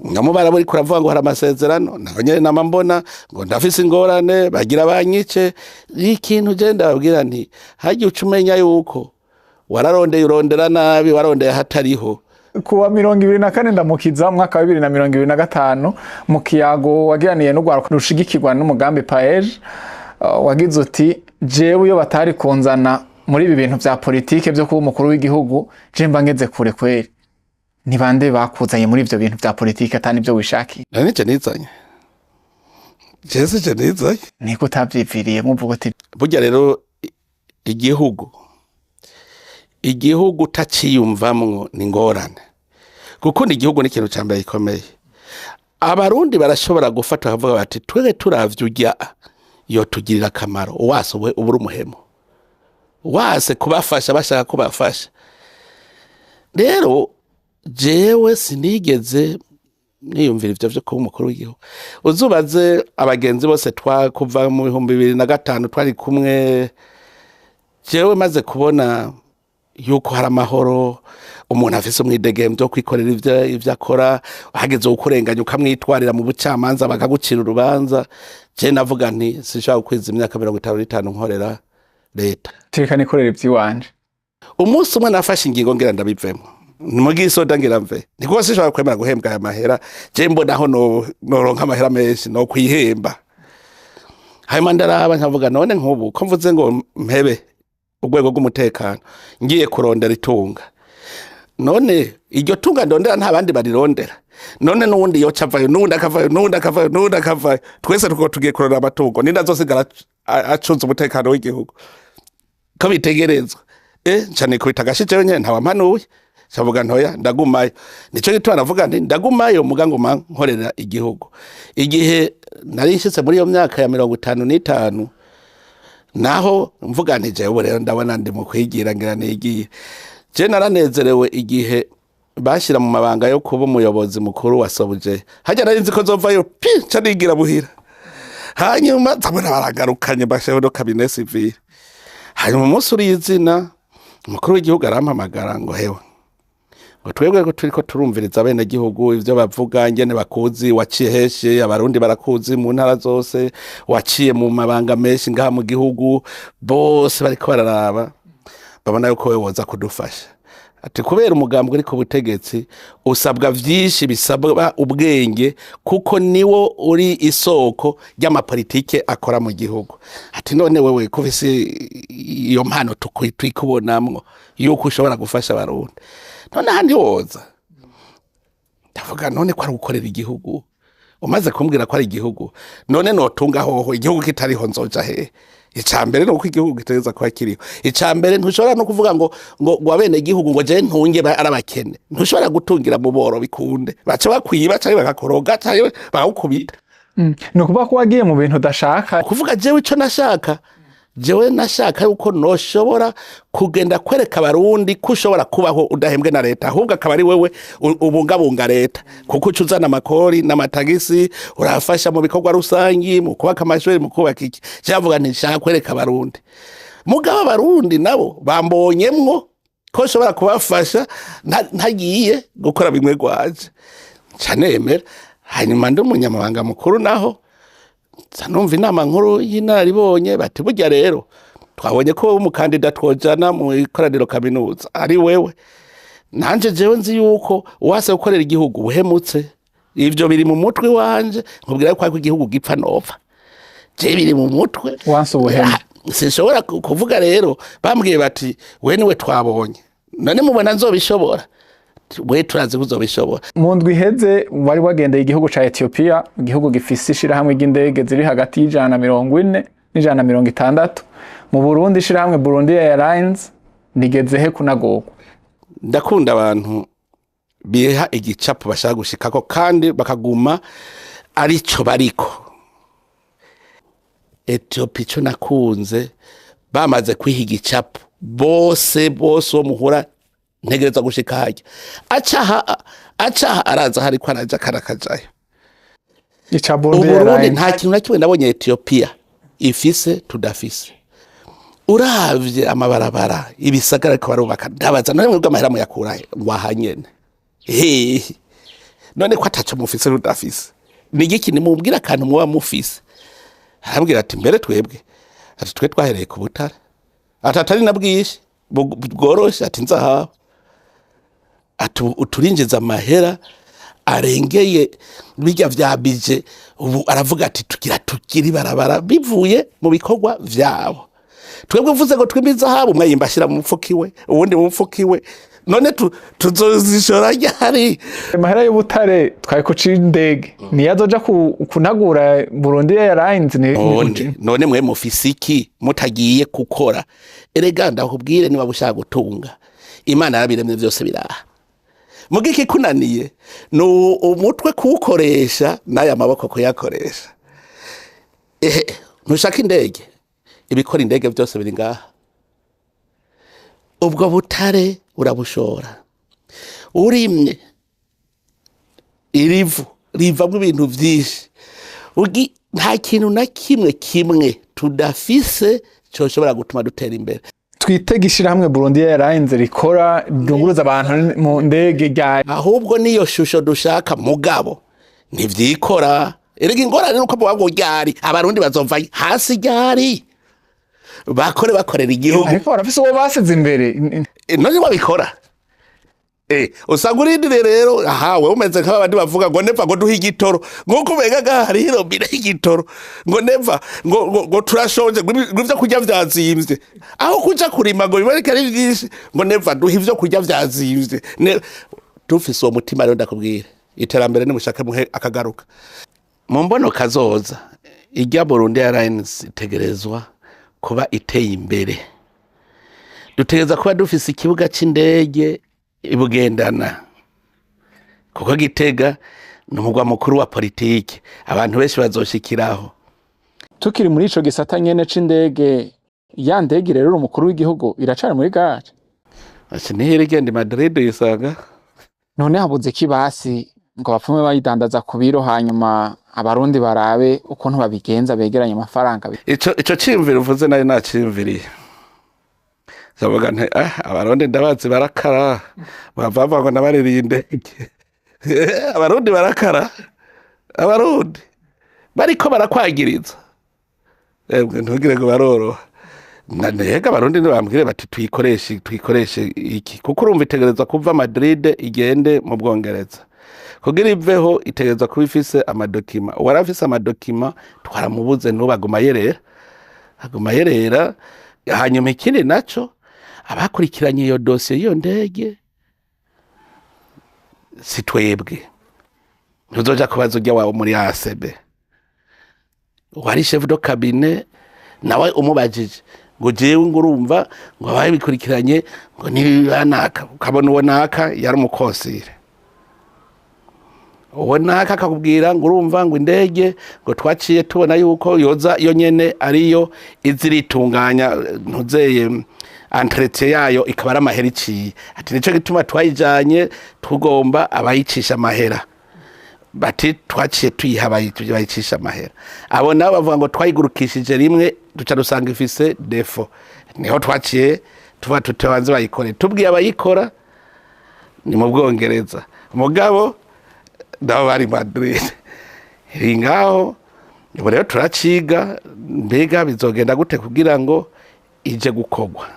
Ngamubara buri kuravuga ngo hari amasezerano, naho nyene nama mbona ngo ndafise ingorane, bagira banyice. Ikintu je ndababwira nti harya uca umenya yuko wararondeye, urondera nabi, warondeye hatariho. Kuwa 24 Ndamukiza umwaka wa 2025, mu kiyago wagiraniye n'urwaruka rushigikirwa n'umugambi PAEEJ, wagize uti: "Jewe iyo batari kunzana muri ibi bintu vya politike vyo kuba umukuru w'igihugu, je mba ngeze kure kweri." Ni bande bakuzanye muri ivyo bintu vya politike atani ivyo wishakiye? Nari nije nizanye, jewe sije nizanye. Niko utavyipfiriye muvuga uti? Burya rero igihugu utaciyumvamwo ni ingorane. Gukunda igihugu ni ikintu ca mbere gikomeye. Abarundi barashobora gufata bakavuga bati twege turavye urya yotugirira akamaro, wase uwe ubura umuhemu, wase kubafasha bashaka kubafasha. Rero jewe sinigeze niyumvira ivyo vyo kuba umukuru w'igihugu. Uzubaze abagenzi bose twa kuva mu 2005 twari kumwe. Jewe maze kubona Yuko hari amahoro, umuntu afise umwidegemvyo wo kwikorera ivyo akora, hageze ukurenganya ukamwitwarira mu bucamanza bakagucira urubanza. Je navuga nti sinshobora gukwiza imyaka 55 nkorera leta. Reka nikorera ivy'iwanje. Umunsi umwe nafashe ingingo ngira ndabivemo mu gisoda, ngira mve nikuko sinshobora kwemera guhembwa aya mahera. Je mbona aho noronka amahera menshi no kwihemba. Hanyuma ndaraba nkavuga, none nk'ubu ko mvuze ngo mpebe urwego rw'umutekano, ngiye kurondera itunga, none iryo tunga ndondera nta bandi barirondera? None n'uwundi yoca avayo, n'uwundi akavayo, n'uwundi akavayo, n'uwundi akavayo, twese tuko tugiye kurondera amatungo, ninde azosigara acunze umutekano w'igihugu ko bitegerezwa? Nca nikubita agashi jewe nyene, ntawampanuye. Ncavuga ntoya, ndagumayo. Nico gituma navuga nti ndagumayo, muga nguma nkorera igihugu. Igihe nari nshitse muri iyo myaka ya 55, naho mvuga nti jewe rero ndabona ndi mu kwigira, ngira nigiye. Je naranezerewe igihe bashira mu mabanga yo kuba umuyobozi mukuru wa Sobuje. Hajya nari nzi ko nzovayo pi nca nigira buhira. Hanyuma nzabona baragarukanye, basheho no cabinet civil. Hanyuma umunsi uri izina, umukuru w'igihugu arampamagara ngo: "Hewe," ngo, "twebwe ko turiko turumviriza abenegihugu ivyo bavuga, ingene bakuzi, waciye heshe, abarundi barakuzi mu ntara zose, waciye mu mabanga menshi ngaha mu gihugu, bose bariko bararaba babona yuko wewe woza kudufasha." Ati: "Kubera umugambi uri ku butegetsi usabwa vyinshi bisabwa ubwenge, kuko niwo uri isoko ry'amapolitike akora mu gihugu." Ati: "None wewe ko ufise iyo mpano tukubonamwo yuko ushobora gufasha abarundi, none ahandi woza?" Ndavuga: "None ko ari gukorera igihugu, umaze kumbwira ko ari igihugu, none notunga hoho igihugu kitariho nzoja hehe?" Icambere nuko igihugu gitegereza kuba kiriho. Icambere, ntushobora no kuvuga ngo abene igihugu ngo je ntunge ari abakene. Ntushobora gutungira mu boro, bikunde baca bakwiba canke bakakoroga canke bakakubita. Ni ukuvuga ko wagiye mu bintu udashaka. Kuvuga jewe ico nashaka, jewe nashaka yuko noshobora kugenda kwereka abarundi ko ushobora kubaho udahembwe na leta, ahubwo akaba ari wewe ubungabunga leta, kuko uca uzana amakori n'amatagisi, urafasha mu bikorwa rusangi, mu kubaka amashuri, mu kubaka iki. Cavuga nti nshaka kwereka abarundi, mugabo abarundi nabo bambonyemwo ko nshobora kubafasha ntagiye gukora bimwe gwaje. Nca nemera. Hanyuma ndi umunyamabanga mukuru, naho nza numva inama nkuru y'inararibonye bati: "Burya rero twabonye ko umukandida twojana mu ikoraniro kaminuza ari wewe." Nanje jewe nzi yuko uwase gukorera igihugu buhemutse, ivyo biri mu mutwe wanje. Nkubwira ko ariko igihugu gipfa nopfa, je biri mu mutwe. Wanse ubuhemu. Ah, sinshobora kuvuga rero. Bambwiye bati: "We niwe twabonye, none mubona nzobishobora?" "We turazi ko uzobishobora." Mu ndwi iheze wari wagendeye igihugu ca Ethiopia, igihugu gifise ishirahamwe ry'indege ziri hagati y'140 n'160. Mu Burundi, ishirahamwe Burundi Airlines rigeze he kunagurwa? Ndakunda abantu biha igicapo bashaka gushikako kandi bakaguma arico bariko. Ethiopia, ico nakunze, bamaze kwiha igicapo bose bose, uwo muhura ntegereza gushika harya, acaha acaha, araza hariko araja karakajayo. Ica Burundi Uburundi Airlines? Nta kintu na kimwe nabonye Ethiopia ifise tudafise. Uravye amabarabara, ibisagara ariko barubaka, ndabaza: "None mwebwe amahera muyakurahe?" Ngo: "Aha nyene hehe." None ko ataco mufise tudafise, ni igiki? Nimubwire akantu muba mufise. Arambwira ati: "Mbere twebwe," ati, "twe twahereye ku butare," ati, "atari na bwinshi bworoshe," ati, "nzahabu," ati, "uturinjiza amahera arengeye bijya vya bije." Ubu aravuga ati: "Tugira tugira ibarabara bivuye mu bikorwa vyabo. Twebwe uvuze ngo twimbe izahabu, umwe yimba ashira mu mufuko iwe, uwundi mu mufuko iwe, none tuzozishora ryari?" Amahera y'ubutare twari kuca indege niyo azoja kunagura Burundi Airlines ni None mwe mufise iki mutagiye gukora? Erega ndakubwire, niba ushaka gutunga, Imana yarabiremye vyose biraha. Muga ikikunaniye ni umutwe kuwukoresha n'aya maboko kuyakoresha. Ehe, ntushaka indege? Ibikora indege byose biri ngaha. Ubwo butare urabushora, urimye irivu rivamwo ibintu vyinshi. Nta kintu na kimwe kimwe tudafise coshobora gutuma dutera imbere. Twitege ishirahamwe Burundi Airlines rikora ryunguruza abantu mu ndege rya Ahubwo niyo shusho dushaka, mugabo ntivyikora. Erega ingorane nuko muvuga ngo ryari abarundi bazova hasi, ryari bakore bakorera igihugu. Ariko barafise uwo basize imbere. None wabikora, usanga urindiriye rero aha wewe umeze nk'abandi bavuga ngo neva ngo duhe igitoro, nk'uko umenga ngaha hariho irobine y'igitoro, ngo neva ngo turashonje, ngo ivyo kurya vyazimvye, aho kuja kurima ngo biboneke ari vyinshi, ngo neva duhe ivyo kurya vyazimvye. Dufise uwo mutima rero, ndakubwira, iterambere nimushake muhe akagaruka mu mbono kazoza. Irya Burundi Airlines itegerezwa kuba iteye imbere. Dutegereza kuba dufise ikibuga c'indege ibugendana, kuko Gitega ni umugwa mukuru wa politiki, abantu benshi bazoshikiraho. Tukiri muri ico gisata nyene c'indege, ya ndege rero umukuru w'igihugu iracari muri gare. Ati nihera igenda i Madrid uyisanga. None habuze ikibasi ngo bapfume bayidandaza ku biro, hanyuma abarundi barabe ukuntu babigenza begeranye amafaranga? Ico ciyumviro uvuze nari naciyumviriye, ndavuga nti ah, abarundi ndabazi barakara, bava ngo nabaririye indege. Abarundi barakara, abarundi bariko barakwagiriza, emwe ntugire ngo baroroha. Nega abarundi ntibambwire bati tuyikoreshe iki, kuko urumva itegerezwa kuva Madrid igende mu Bwongereza. Kugira iveho itegerezwa kuba ifise amadokima. Uwari afise amadokima twaramubuze, n'ubu aguma yerera, aguma yerera. Hanyuma ikindi naco, abakurikiranye iyo dosiye y'iyo ndege si twebwe. Ntuzoja kubaza urya wawe muri ACB wari chef de cabinet, nawe umubajije ngo jewe ngo urumva ngo ababikurikiranye ngo nibanaka, ukabona uwo naka yari umukonsire, uwo naka akakubwira ngo urumva ngo indege ngo twaciye tubona yuko yoza yo nyene ariyo iziritunganya, ntuzeye entretien yayo ikaba ari amahera iciye, ati nico gituma twayijanye tugomba abayicisha amahera. Bati twaciye tuyiha bayicisha amahera. Abo nabo bavuga ngo twayigurukishije rimwe duca dusanga ifise défaut, niho twaciye tuba tutabanze bayikore. Tubwiye abayikora ni mu Bwongereza, mugabo nabo bari Madrid. Iri ngaho ubu rero turaciga, mbega bizogenda gute kugira ngo ije gukorwa.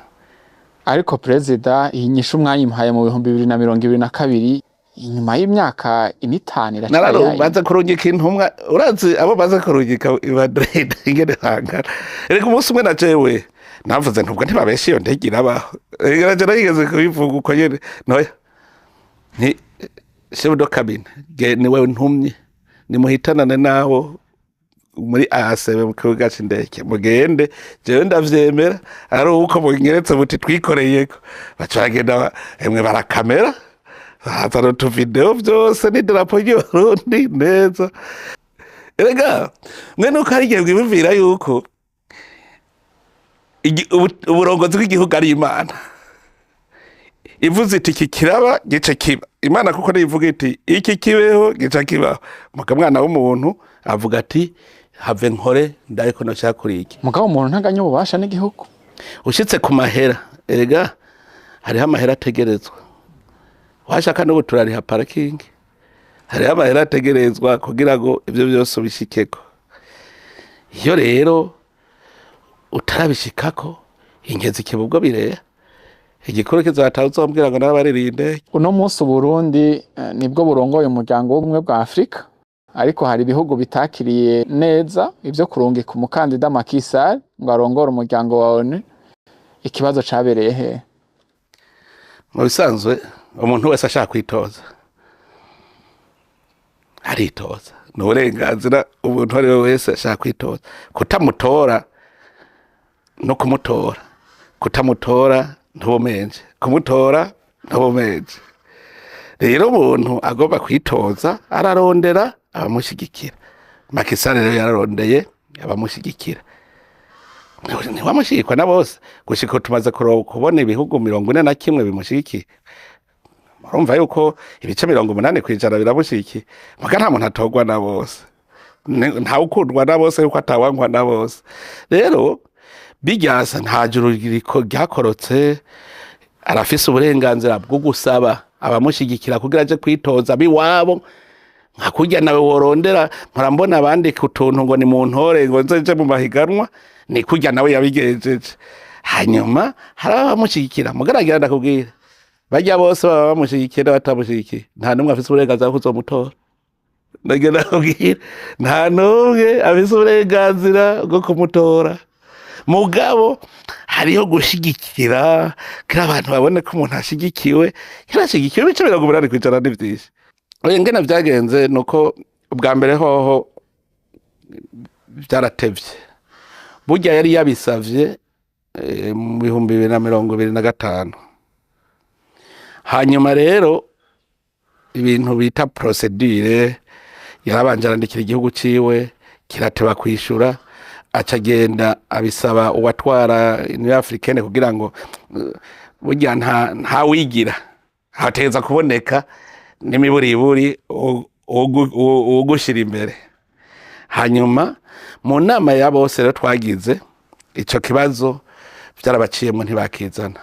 Ariko perezida, iyi nyishu mwayimpaye mu 2022, inyuma y'imyaka ine, itanu, iracari yayo. Narabaze kurungika intumwa. Urazi abo baze kurungika i Madrid ingene bangana? Reka, umunsi umwe na jewe navuze ntubwo ntibabeshe, iyo ndege irabaho. Reka naje narigeze kubivuga uko nyene noya nti chef de cabine ge niwe ntumye, nimuhitanane nabo muri ACB mu kibuga c'indege, mugende, jewe ndavyemera ari uko munyeretse muti twikoreyeko. Baca bagenda emwe barakamera, bazana utuvideo vyose n'idarapo ry'Uburundi neza. Erega mwe nuko hari igihe mwiyumvira yuko uburongozi bw'igihugu ari Imana ivuze iti iki kiraba gice kiba. Imana kuko niyo iti iki kibeho gica kibaho. Muga mwana w'umuntu avuga ati have nkore ndariko noshaka kuri iki. Mugabo umuntu ntaganya ububasha n'igihugu. Ushitse ku mahera, erega hariho amahera ategerezwa, washaka n'ubu turariha parking. Hariho amahera ategerezwa kugira ngo ivyo byose ubishikeko. Iyo rero utarabishikako, ingezi kibubwo bireya igikuru kizataha uzombwira ngo nabaririye indege. Uno munsi Uburundi nibwo burongoye umuryango w'ubumwe bwa Afurika, ariko hari ibihugu bitakiriye neza ivyo kurungika umukandida Macky Sall ngo arongore umuryango wa ONU. Ikibazo cabereye hehe? Mu bisanzwe umuntu wese ashaka kwitoza aritoza, ni uburenganzira. Umuntu uwo ari we wese ashaka kwitoza, kutamutora no kumutora, kutamutora ntubumenje, kumutora ntubumenje. Rero umuntu agomba kwitoza ararondera abamushyigikira. Macky Sall rero yararondeye abamushyigikira, ntiwamushyigikwa na bose. Gushika tumaze kubona ibihugu 41 bimushyigikiye, urumva yuko ibice 80% biramushyigikiye. Muga nta muntu atorwa na bose, ntawukundwa na bose yuko atawangwa na bose. Rero Biryasa nta juru ryakorotse, arafise uburenganzira bwo gusaba abamushigikira kugira aje kwitoza biwabo, nka kurya nawe worondera. Mpora mbona abandika utuntu ngo ni mu ntore, ngo nze nje mu mahiganwa, ni kurya nawe yabigenjeje. Hanyuma hari abamushigikira, mugaragira ndakubwira, barya bose baba bamushigikiye n'abatamushigikiye, nta n'umwe afise uburenganzira bwo kuzomutora. Ndagira ndakubwira, nta n'umwe afise uburenganzira bwo kumutora. Mugabo hariho gushigikira kugira abantu babone ko umuntu ashigikiwe, yarashigikiwe 80% ni vyinshi. Oya, ingene vyagenze nuko ubwa mbere hoho vyaratevye. Burya yari yabisavye mu 2025. Hanyuma rero ibintu bita procédure, yarabanje arandikira igihugu ciwe, kirateba kwishura, aca agenda abisaba uwatwara Union Africaine, kugira ngo burya nta wigira hategeza kuboneka n'imiburiburi uwugushira imbere. Hanyuma mu nama ya bose rero twagize ico kibazo, vyarabaciyemwo ntibakizana.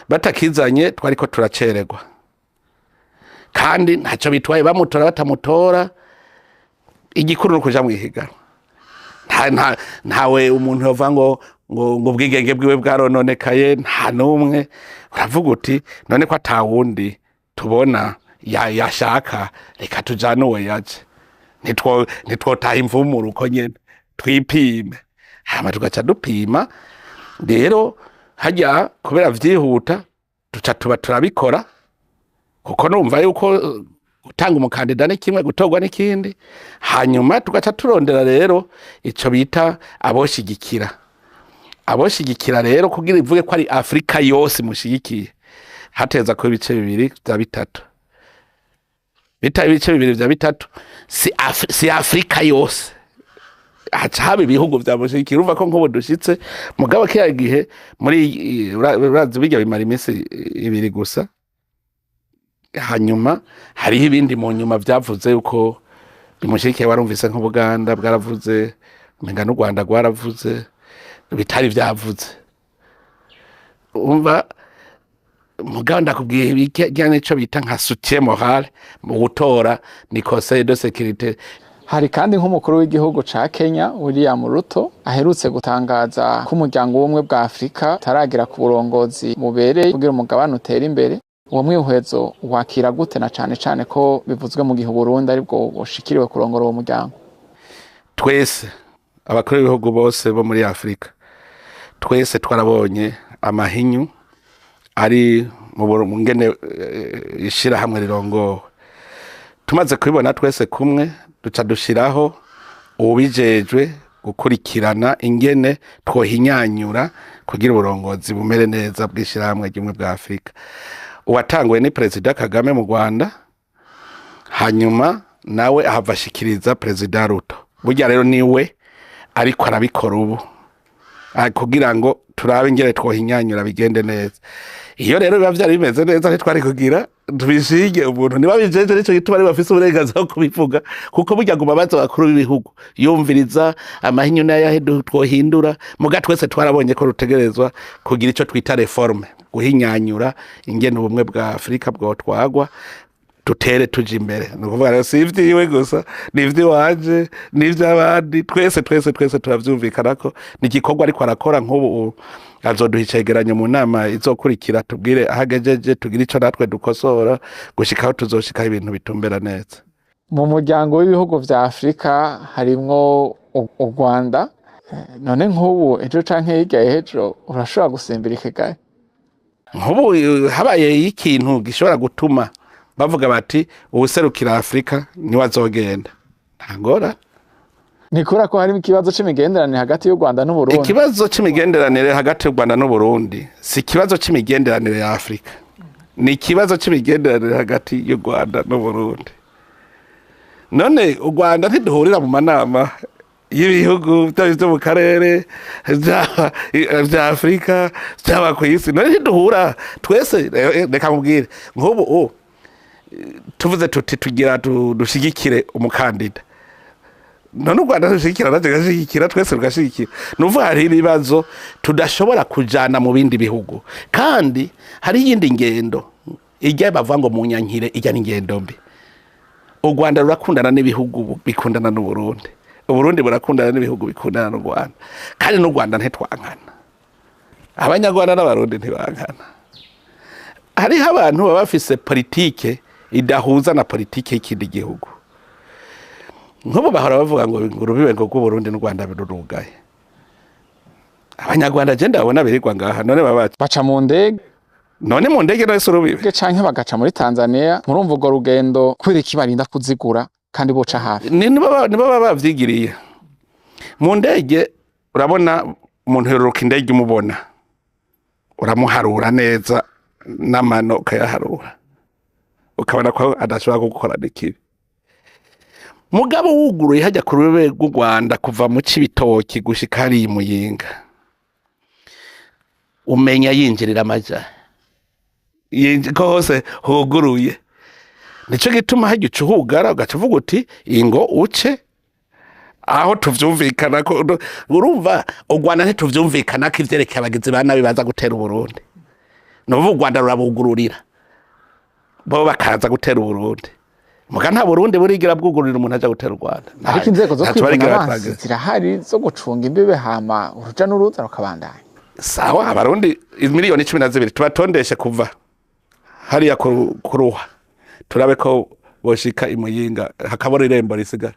Batakizanye twariko turacererwa, kandi ntaco bitwaye bamutora batamutora, igikuru ni ukuja mw'ihiganwa. Ntawe umuntu yova ngo ubwigenge bwiwe bwarononekaye, nta n'umwe. Uravuga uti none ko atawundi tubona yashaka, reka tujane uwo yaje, ntitwotaha imvumuru uko nyene, twipime. Hama tugaca dupima rero harya, kubera vyihuta duca tuba turabikora, kuko numva yuko gutanga umukandida ni kimwe, gutorwa n'ikindi. Hanyuma tugaca turondera rero ico bita aboshigikira. Aboshigikira rero, kugira ivuge ko ari Afrika yose imushigikiye, hateza ko 2/3. Bita 2/3, si Afrika yose, haca haba ibihugu vyamushigikira. Urumva ko nk'ubu dushitse, mugabo kiriya gihe muri urazi birya bimara iminsi 2 gusa. Hanyuma hariho ibindi mu nyuma vyavuze yuko bimushigikiye, warumvise nk'Ubuganda bwaravuze, umenga n'u Rwanda rwaravuze, bitari vyavuze. Umva, mugabo ndakubwiye, ibijyanye n'ico bita nka soutien moral mu gutora ni Conseil de sécurité. Hari kandi nk'umukuru w'igihugu ca Kenya, William Ruto, aherutse gutangaza ko umuryango w'ubumwe bwa Afurika utaragera ku burongozi bubereye kugira umugabane utere imbere. Uwo mwihwezo wakira gute, na cane cane ko bivuzwe mu gihe Uburundi aribwo bushikiriwe kurongora uwo muryango? Twese abakuru b'ibihugu bose bo muri Afurika, twese twarabonye amahinyu ari mu ngene ishirahamwe rirongowe. Tumaze kubibona twese kumwe, duca dushiraho uwubijejwe gukurikirana ingene twohinyanyura kugira uburongozi bumere neza bw'ishirahamwe ry'ubumwe bwa Afurika. Uwatanguye ni Perezida Kagame mu Rwanda, hanyuma nawe ahava ashikiriza Perezida Ruto. Burya rero niwe ariko arabikora ubu, kugira ngo turabe ingene twohinyanyura bigende neza. Iyo rero biba vyari bimeze neza, ntitwari kugira tubishige umuntu niba bijeje. Nico gituma ari bafise uburenganzira bwo kubivuga, kuko burya guma baza bakuru b'ibihugu yumviriza amahinyu n'ayahe twohindura. Muga twese twarabonye ko rutegerezwa kugira ico twita réforme, guhinyanyura ingene ubumwe bwa Afurika bwotwagwa, dutere tuja imbere. Ni ukuvuga rero si ivyiwe gusa, ni ivy'iwanje, ni ivy'abandi twese. Twese twese turavyumvikana ko ni igikorwa ariko arakora. Nk'ubu azoduha icegeranyo mu nama izokurikira, tubwire aho agejeje, tugire ico natwe dukosora, gushika aho tuzoshikaho ibintu bitumbera neza. Mu muryango w'ibihugu vya Afurika harimwo u Rwanda. None nk'ubu ejo canke hirya y'ejo urashobora gusimbira i Kigali? Nk'ubu habaye ikintu gishobora gutuma bavuga bati uwuserukira Afurika niwe azogenda, nta ngorane. Ni kubera ko harimo ikibazo c'imigenderanire hagati y'u Rwanda n'Uburundi? Ikibazo c'imigenderanire hagati y'u Rwanda n'Uburundi si ikibazo c'imigenderanire ya Afurika, ni ikibazo c'imigenderanire hagati y'u Rwanda n'Uburundi. None u Rwanda ntiduhurira mu manama y'ibihugu, byaba ivyo mu karere, vyaba vya Afurika, vyaba ku isi? None ntiduhura twese? Reka nkubwire, nk'ubu tuvuze tuti tugira dushigikire umukandida. None u Rwanda rushigikira, natwe tugashigikira, twese tugashigikira. Nuvuga hariho ibibazo tudashobora kujana mu bindi bihugu. Kandi hari iyindi ngendo ijya bavuga ngo munyankire, ijya n'ingendo mbi. U Rwanda rurakundana n'ibihugu bikundana n'u Burundi, Uburundi burakundana n'ibihugu bikundana n'u Rwanda, kandi n'u Rwanda ntitwankana, Abanyarwanda n'Abarundi ntibankana. Hariho abantu baba bafise politike idahuza na politike y'ikindi gihugu. Nk'ubu bahora bavuga ngo urubibe ngo rw'Uburundi n'u Rwanda rurugaye. Abanyarwanda je ndabona birirwa ngaha, none baba Baca mu ndege. None mu ndege none si urubibe? Canke bagaca muri Tanzania. Murumva urwo rugendo kubera iki barinda kuzigura kandi boca hafi? Nibo baba bavyigiriye mu ndege. Urabona umuntu yoruruka indege, umubona uramuharura neza n'amano ukayaharura, ukabona ko adashobora kugukorana ikibi. Mugabo wuguruye hajya ku rube rw'u Rwanda kuva mu Cibitoki gushika hariya i Muyinga, umenya yinjirira amaja ko hose huguruye. Nico gituma hajya uca uhugara, ugaca uvuga uti ingo uce aho tuvyumvikana. Ko urumva u Rwanda ntituvyumvikana ko ivyerekeye abagizi ba nabi baza gutera Uburundi. Nuvuga u Rwanda rurabugururira, bo bakaza gutera Uburundi. Muga nta Burundi burigira bwugururira umuntu aja gutera u Rwanda. Ariko inzego zo Ntaco kwivuna barigira abansi batangira. zirahari zo gucunga imbibe, hama uruja n'uruza rukabandanya. Sawa, Abarundi 12 miliyoni tubatondeshe kuva hariya kuruha, turabe ko boshika imuyinga hakabura irembo risigara.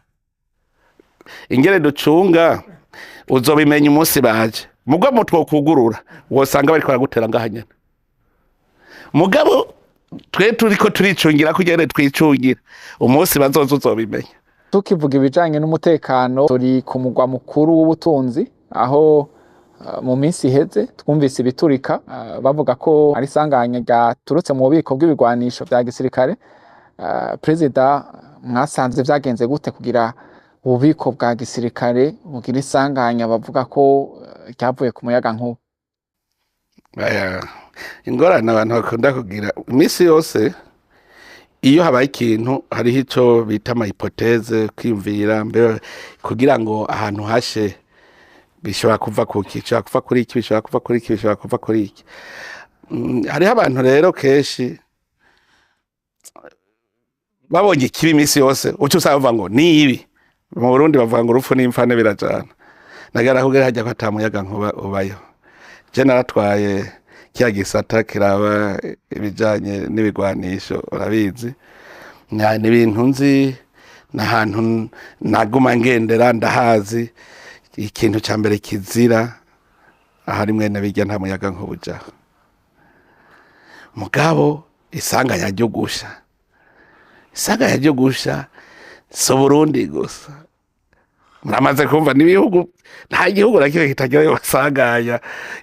Ingere ducunga uzobimenya umunsi baje. Mugabo twokugurura wosanga bariko baragutera ngaha nyene. Mugabo twe turiko turicungira kugira twicungira, umunsi bazoza uzobimenya. Tukivuga ibijanye n'umutekano, turi ku mugwa mukuru w'ubutunzi, aho mu minsi iheze twumvise ibiturika, bavuga ko ari isanganya ryaturutse mu bubiko bw'ibigwanisho vya gisirikare. Perezida, mwasanze vyagenze gute kugira ububiko bwa gisirikare bugira isanganya bavuga ko ryavuye ku muyaga nkuba? Aya, ingorane abantu bakunda kugira iminsi yose iyo habaye ikintu, hariho ico bita ama hypothèses, kwiyumvira mbe kugira ngo ahantu hashe bishobora kuva kuki, bishobora kuva kuri iki, bishobora kuva kuri iki, bishobora kuva kuri iki. Hariho abantu rero kenshi babonye ikibi iminsi yose uca usanga bavuga ngo ni ibi. Mu Burundi bavuga ngo urupfu n'imfane birajana. Nagara kugira hajya ko ata muyaga nkuba ubayo. Je naratwaye kiya gisata kiraba ibijanye n'ibigwanisho, urabizi. Ni ibintu nzi, n'ahantu naguma ngendera ndahazi. Ikintu ca mbere kizira ahari mwene bijya, nta muyaga nkuba ujaho. Mugabo isanganya ryo gusha, isanganya ryo gusha si Uburundi gusa. Muramaze kumva n'ibihugu, nta gihugu na kimwe kitagira ayo masanganya.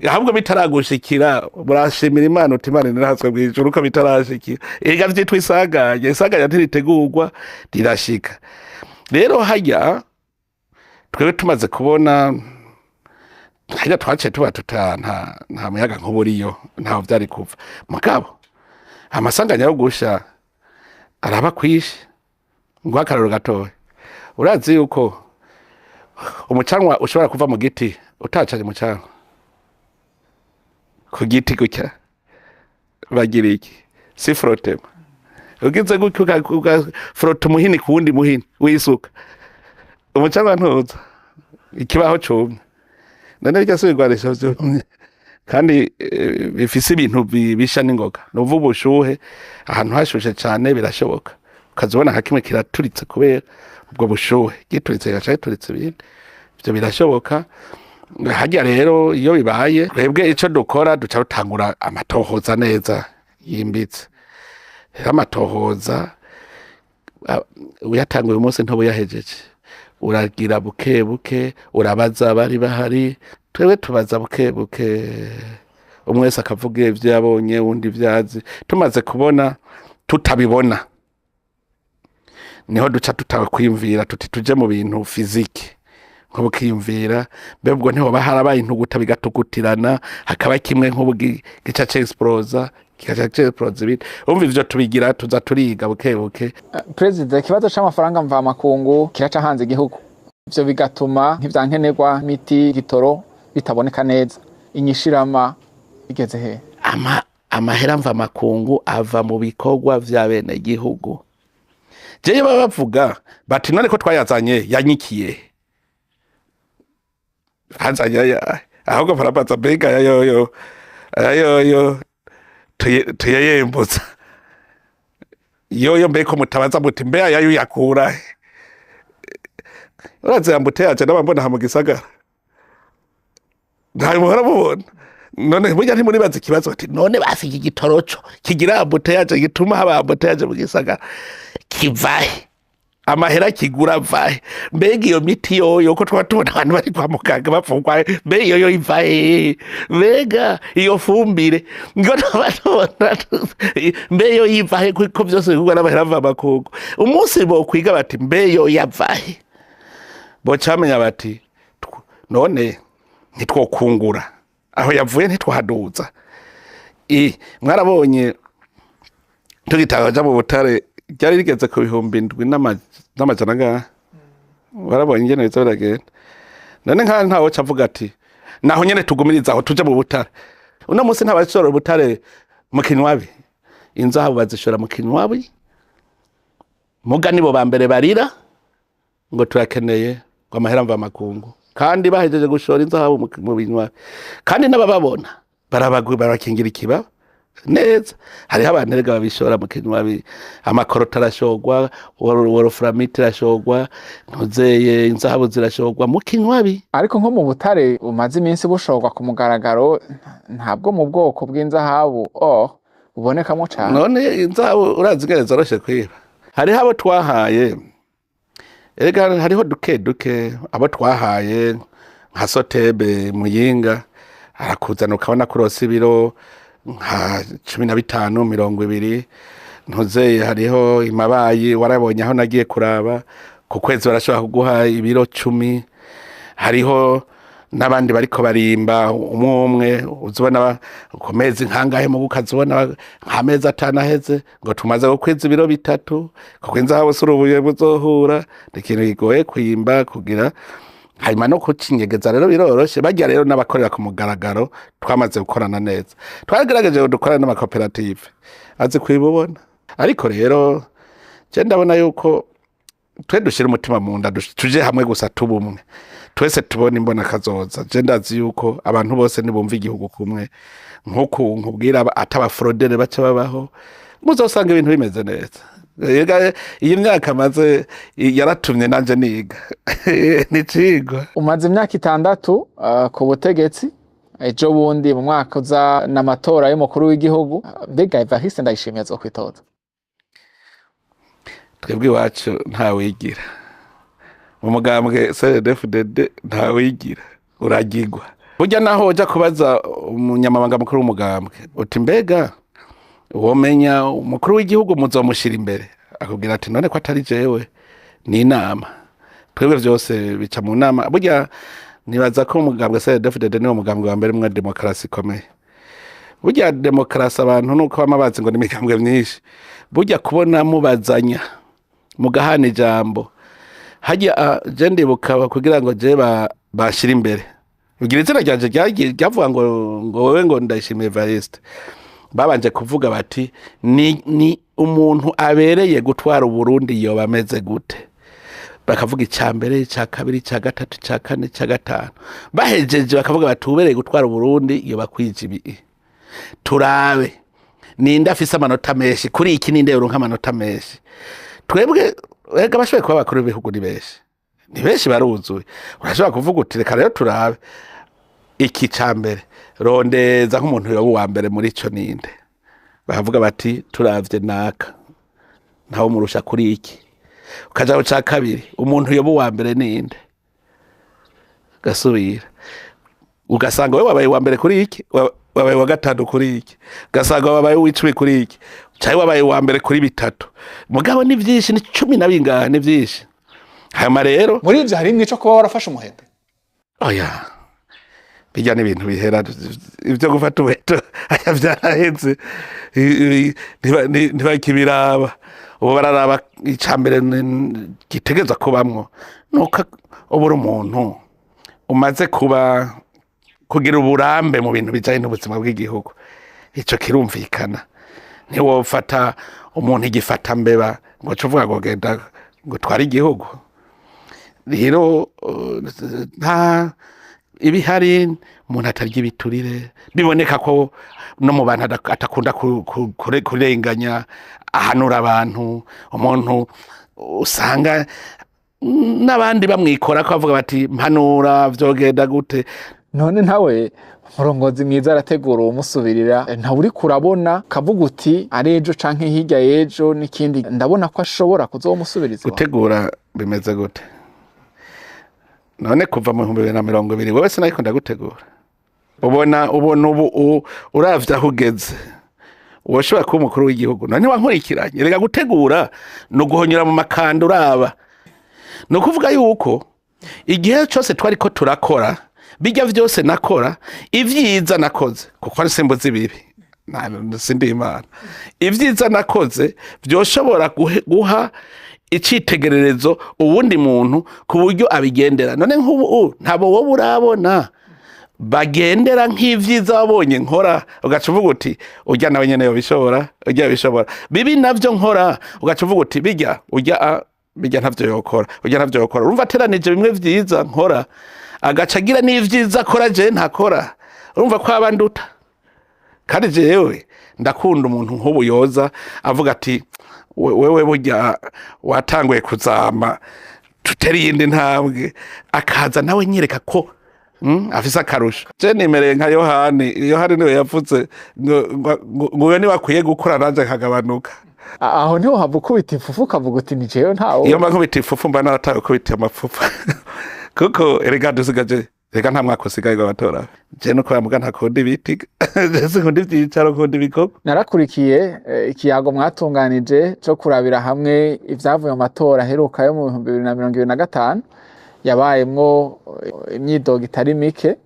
Ahubwo bitaragushikira murashimira Imana uti Imana inirahatswe mw'ijuru ko bitarashikira. Ega vyitwa isanganya, isanganya ntiritegurwa, rirashika. Rero harya twebwe tumaze kubona harya twaciye tuba tuta nta muyaga nkuba uriyo, ntaho vyari kuva. Mugabo amasanganya yo gusha araba kwishi. Nguha akarorero gatoya: urazi yuko umucanwa ushobora kuva mu giti utacanye umucanwa ku giti gutya? Bagira iki, si frottement? Ugize gutya ugafrota umuhini ku wundi muhini w'isuka, umucanwa ntuza, ikibaho cumye. None birya si ibigwanisho vyumye kandi bifise ibintu bisha n'ingoga? Nuvuga ubushuhe, ahantu hashushe cane birashoboka ukazibona nka kimwe kiraturitse kubera ubwo bushuhe, gituritse kigaca gituritse ibindi. Ivyo birashoboka. Harya rero iyo bibaye, twebwe ico dukora duca dutangura amatohoza neza yimbitse. Rero amatohoza uyatanguye umunsi ntubuyahejeje, uragira buke buke, urabaza abari bahari. Twebwe tubaza buke buke, umwe wese akavuga ivyo yabonye, uwundi ivyo azi. Tumaze kubona tutabibona, niho duca tutawe kwiyumvira tuti tuje mu bintu physique, nko bukiyumvira mbe ubwo ntihoba harabaye intuguta bigatugutirana, hakaba kimwe nk'ubu gica c'explosa, kigaca c'explosa ibindi. Umva, ivyo tubigira tuza turiga buke buke. Perezida, ikibazo c'amafaranga mvamakungu kiraca hanze igihugu. Ivyo bigatuma nk'ivyankenerwa, imiti, igitoro bitaboneka neza. Inyishirama igeze he? Amahera mva makungu ava mu bikorwa vy'abenegihugu. Jewe baba bavuga bati: "None ko twayazanye, yanyikiye hazanye ayahe?" Ahubwo barabaza: "Mbega ayoyo, ayoyo tuyayembutsa yoyo?" Mbeko mutabaza muti: "Mbe ayayo yakura he?" Urazi embouteillage n'abambona aha mu gisagara, ntayo muhora mubona. None burya ntimuribaza ikibazo bati: "None basi iki gitoro co kigira embouteillage, gituma haba embouteillage mu gisagara, kivahe? Amahera kigura avahe? Mbega iyo miti yoyo, ko twaba tubona abantu bari kwa muganga bapfungwa, mbe iyo yo ivahe? Mbega iyo fumbire ngo tuba tubona, mbe yo ivahe?" Ko vyose bigurwa n'amahera ava makungu. Umunsi bokwiga bati: "Mbe yo yavahe?" Bocamenya bati: "None ntitwokungura aho yavuye, ntitwahaduza." Mwarabonye tugitanga mu butare, ryari rigeze ku 7,100 angahe. Warabonye ingene biza biragenda. None nka ntawe avuga ati: "Naho nyene tugumiriza aho, tuje mu butare." Uno munsi ntabashora ubutare mu Kinywabi, inzahabu bazishora mu Kinywabi. Muga nibo ba mbere barira ngo turakeneye ngo amahera mva makungu, kandi bahejeje gushora inzahabu mu Binywabi, kandi n'abababona barabakingira ikibaba neza. Hariho abantu erega babishora mu Kinywabi. Amakorota arashogwa, wolframite irashogwa, ntuzeye, inzahabu zirashogwa mu Kinywabi. Ariko nko mu butare bumaze iminsi bushorwa ku mugaragaro, ntabwo mu bwoko bw'inzahabu or bubonekamo cane. None inzahabu urazi ingene zoroshe kwiba? Hariho abo twahaye erega, hariho duke duke abo twahaye nka Sotebe Muyinga, arakuzana ukabona kurosa ibiro nka 15, 20, ntuzeye. Hariho imabayi, warabonye aho nagiye kuraba, ku kwezi barashobora kuguha ibiro 10. Hariho n'abandi bariko barimba umwe umwe, uzibona ku mezi nkangahe, mugu ukazibona nk'amezi 5 aheze ngo tumaze gukwiza ibiro 3, kuko inzahabu si urubuye buzohura, ni ikintu kigoye kwimba kugira hanyuma no kucinyegeza rero biroroshe. Barya rero n'abakorera ku mugaragaro twamaze gukorana neza, twagerageje dukorana n'amakoperative azi kwibubona. Ariko rero je ndabona yuko twe dushira umutima mu nda, tuje hamwe gusa, tubumwe twese, tubona imbona kazoza. Je ndazi yuko abantu bose nibumva igihugu kumwe nkuku nkubwira, atabafrodere baca babaho, muzosanga ibintu bimeze neza. Ega, iyi myaka maze yaratumye nanje niga nicigwa. Umaze imyaka 6 ku butegetsi. Ejo bundi mu mwaka uza n'amatora y'umukuru w'igihugu. Mbega Evariste Ndayishimiye azokwitoza? Twebwe iwacu ntawigira mu mugambwe CNDD-FDD, ntawigira, uragigwa. Burya naho uja kubaza umunyamabanga mukuru w'umugambwe uti: "Mbega womenya umukuru w'igihugu muzomushira imbere?" Akubwira ati: "None ko atari jewe, ni inama." Twebwe vyose bica mu nama. Burya nibaza ko umugambwe CNDD-FDD niwo mugambwe wa mbere mwa demokarasi ikomeye. Burya demokarasi abantu nuko bama bazi ngo ni imigambwe myinshi, burya kubona mubazanya mugahana ijambo hajya. Je ndibuka kugira ngo je bashire imbere, ugira izina ryanje ryavuga ngo wewe, ngo Ndayishimiye Evariste, babanje kuvuga bati: Ni umuntu abereye gutwara Uburundi yoba ameze gute?" Bakavuga icya mbere, icya kabiri, icya gatatu, icya kane, icya gatanu. Bahejeje bakavuga bati: "Ubereye gutwara Uburundi yoba kwija ibi, turabe ninde afise amanota menshi kuri iki, ninde yoronka amanota menshi." Twebwe ega bashoboye kuba abakuru b'ibihugu ni benshi, ni benshi, baruzuye. Urashobora kuvuga uti: "Reka rero turabe iki ca mbere, rondeza nk'umuntu yoba uwa mbere muri ico ninde?" Bakavuga bati: "Turavye naka, ntawe umurusha kuri iki." Ukaja mu ca kabiri: "Umuntu yoba uwa mbere ninde?" Gasubira ugasanga we wabaye uwa mbere kuri iki, wabaye uwa gatanu kuri iki, ugasanga wabaye uw'icumi kuri iki, canke wabaye uwa mbere kuri bitatu. Mugabo ni vyinshi, ni cumi na bingahe, ni vyinshi. Hanyuma rero Muri ivyo harimwo ico kuba warafashe umuheto? Oya. Bijya n'ibintu bihera, ibyo gufata umuheto aya vyaraheze, ntibakibiraba. Ubu bararaba icambere gitegerezwa kubamwo nuko uba uri umuntu umaze kuba kugira uburambe mu bintu bijanye n'ubuzima bw'igihugu. Ico kirumvikana. Ntiwofata umuntu igifata mbeba ngo uce uvuga ngo genda ngo tware igihugu. Rero nta ibihari, umuntu atarya ibiturire, biboneka ko no mu bantu atakunda kurenganya, ahanura abantu, umuntu usanga n'abandi bamwikora ko bavuga bati mpanura vyogenda gute. None ntawe umurongozi mwiza arategura uwumusubirira, ntawe uriko urabona kavuga uti ari ejo canke hirya y'ejo n'ikindi, ndabona ko ashobora kuzomusubiriza. Gutegura bimeze gute? None kuva mu 2020 wewe sinariko ndagutegura. Ubona ubu uravye aho ugeze, woshobora kuba umukuru w'igihugu. None wankurikiranye. Rega gutegura ni uguhonyora mu makanda uraba. Ni ukuvuga yuko igihe cose twariko turakora bijya vyose nakora ivyiza nakoze, kuko ari simbuzi bibi, sindi Imana. Ivyiza nakoze vyoshobora guha icitegererezo uwundi muntu ku buryo abigendera. None nk'ubu ntabo wowe urabona bagendera nk'ivyiza wabonye nkora, ugaca uvuga uti urya nawe nyene yobishobora, urya yobishobora. Bibi navyo nkora, ugaca uvuga uti bijya urya bijya ntavyo yokora, urya ntavyo yokora. Urumva ateranije bimwe vyiza nkora, agaca agira n'ivyiza akora je ntakora, urumva ko aba nduta. Kandi jewe ndakunda umuntu nk'ubu yoza avuga ati wewe burya watanguye kuzama, tuteri iyindi ntambwe, akaza nawe nyereka ko afise akarusho. Je nimereye nka Yohani. Yohani niwe yavuze ngo uyo niwe akwiye gukura nanje nkagabanuka. Aho niho hava ukubita ifufu ukavuga uti ni jewe ntawo. Iyo mba nkubita ifufu mba naratawe kubita amapfupa. Kuko erega dusigaje, erega nta mwaka usigaye ngo abatora. Je nuko bamuga ntakunda ibiti. Je sinkunda ivyicaro, nkunda ibikorwa. Narakurikiye ikiyago mwatunganije co kurabira hamwe ivyavuye mu matora aheruka yo mu 2025, yabayemwo imyidogo itari mike.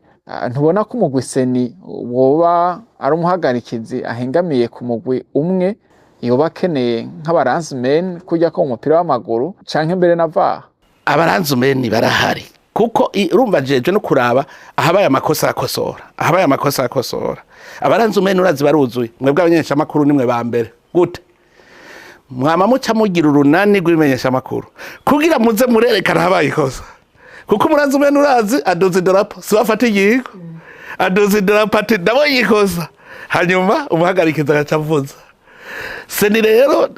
Ntubona ko umugwi seni woba ari umuhagarikizi ahengamiye ku mugwi umwe, yoba akeneye nk'abaranzimeni kurya ko mu mupira w'amaguru canke mbere na VAR? Abaranzimeni barahari, kuko urumva jeje no kuraba ahabaye amakosa akosora, ahabaye amakosa akosora. Abaranzimeni urazi baruzuye, mwebwe abamenyeshamakuru nimwe ba mbere. Gute mwama muca mugira urunani rw'imenyeshamakuru kugira muze murerekana ahabaye ikosa? Kuko umuranzimeni urazi aduza idarapo, si wafata igihiko, aduza idarapo ati ndabonye ikosa, hanyuma umuhagarikizi agaca avuza. Seni rero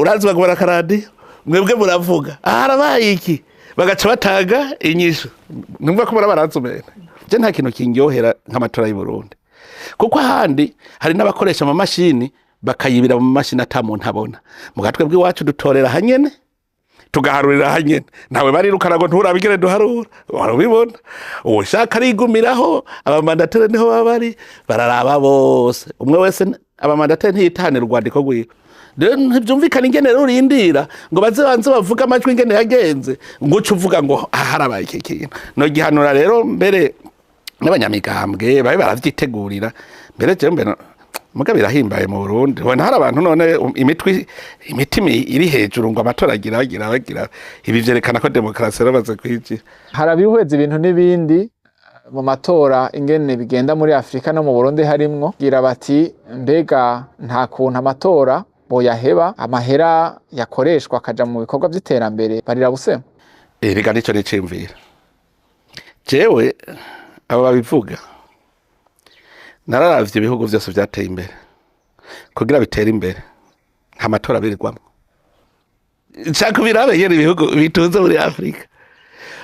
urazi bagobora akaradiyo, mwebwe muravuga harabaye iki, bagaca batanga inyishu. Numva ko muri abaranzimeni. Je nta kintu kindyohera nk'amatora y'u Burundi, kuko ahandi hari n'abakoresha amamashini bakayibira mu mashini ata muntu abona. Mu gatwe bw'iwacu dutorera hanyene, tugaharurira hanyene, ntawe barirukana ngo nturabigere duharura, warubibona. Ushaka arigumiraho, abamandateri niho baba bari, bararaba bose, umwe wese abamandateri ntiyitanira urwandiko rwiwe. Rero ntivyumvikana ingene rero urindira ngo baze banze bavuge amajwi ingene yagenze, ngo uce uvuga ngo harabaye iki kintu. No gihanura rero mbere n'abanyamigambwe babe baravyitegurira. Mbere jewe mbere muga birahimbaye mu Burundi, ubona hari abantu none imitima iri hejuru ngo amatora agira agira agira. Ibi vyerekana ko demokarasi yaramaze kwijira. Harabihweza ibintu n'ibindi mu matora ingene bigenda muri Afrika no mu Burundi harimwo, gira bati mbega nta kuntu amatora boyaheba, amahera yakoreshwa akaja mu bikorwa vy'iterambere, barira busema. Erega nico niciyumvira jewe. Abo babivuga nararavye ibihugu vyose vyateye imbere, kugira bitere imbere nta matora birirwamwo. Nshaka birabe nyene ibihugu bitunze muri Afrika,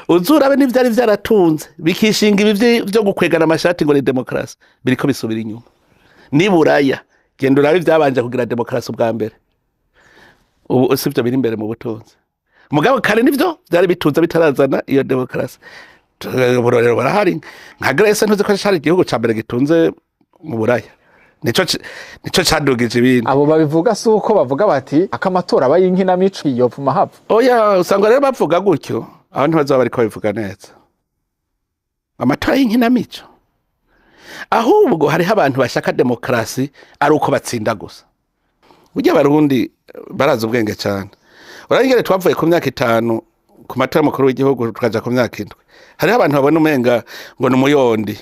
uzurabe n'ivyari vyaratunze bikishinga ibi vyo gukwegana amashati ngo ni demokarasi, biriko bisubira inyuma. Ni Buraya, genda urabe ivyabanje kugira demokarasi ubwa mbere, ubu sivyo biri imbere mu butunzi. Mugabo kare nivyo vyari bitunze bitarazana iyo demokarasi. Uburorero barahari nka Grèce, ntuzi ko cari igihugu ca mbere gitunze mu Buraya, nico cadugije ibindi. Abo babivuga si uko bavuga bati akamatora aba y'inkinamico yopfuma hapfa? Oya, usanga rero bavuga gutyo aho ntibazoba bariko babivuga neza. Amatora y'inkinamico Ahubwo hariho abantu bashaka demokarasi ari uko batsinda gusa. Burya Abarundi barazi ubwenge cyane. Urangere twavuye ku myaka 5 ku matora mukuru w'igihugu tukaja ku myaka 7. Hariho abantu babona umenga ngo ni umuyondi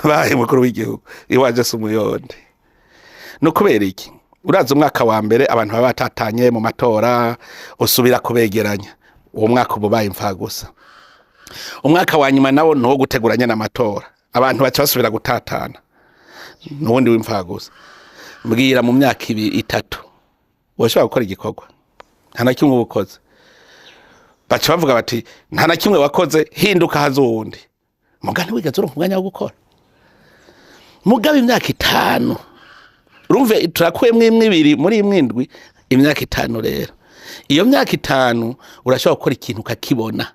bahe mukuru w'igihugu, iwaje si umuyondi. No kubera iki? Urazi umwaka wa mbere abantu baba batatanye mu matora, usubira kubegeranya. Uwo mwaka uba ubaye imfa gusa. Umwaka wa nyuma nawo ni uwo guteguranya n'amatora, abantu baca basubira gutatana, n'uwundi w'imfa gusa. Mbwira mu myaka 2 3 woshobora gukora igikorwa nta na kimwe ubukoze. Baca bavuga bati nta na kimwe wakoze, hinduka haza uwundi. Muga ntiwigeze uronka umwanya wo gukora. Mugabe imyaka 5 urumve turakuyemwo imwe 2 muri imwe 7, imyaka 5 rero. Iyo myaka 5 urashobora gukora ikintu ukakibona.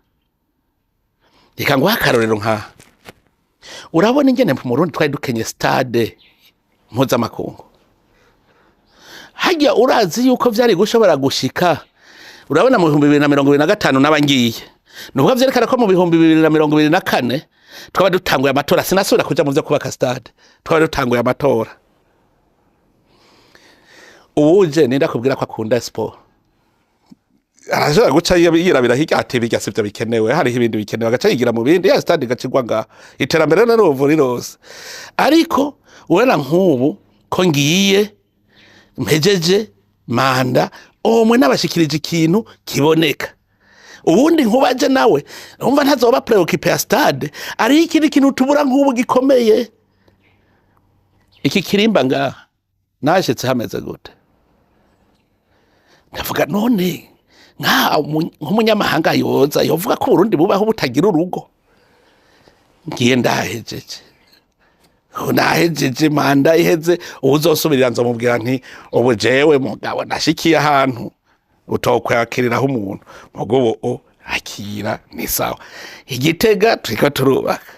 Reka nguhe akarorero nka urabona ingene mu Burundi twari dukenye stade mpuzamakungu. Hajya urazi yuko vyari gushobora gushika. Urabona mu 2025 nabangiye. Nuvuga vyerekana ko mu 2024 twaba dutanguye amatora. Sinasubira kuja mu vyo kubaka stade, twaba dutanguye amatora. Uwuje ninda kubwira ko akunda sport, arashobora guca yirabira hirya ati bijya sivyo bikenewe, hariho ibindi bikenewe, agaca yigira mu bindi, ya stade igacigwa ngaho. Iterambere naruvu rirose. Ariko urabona nk'ubu ko ngiye mpejeje manda, omwe nabashikirije ikintu kiboneka. Ubundi nkubaje nawe umva ntazoba préoccupé ya stade, ari ikindi kintu tubura nk'ubu gikomeye. Iki kirimba ngaha nashitse hameze gute? Ndavuga none nka nk'umunyamahanga yoza yovuga ko Burundi bubaho butagira urugo. Ngiye ndahejeje, nahejeje manda iheze, uzosubirira nzomubwira nti ubu jewe mugabo nashikiye ahantu utokwakiriraho umuntu, mugobo akira ni sawa. Igitega turiko turubaka,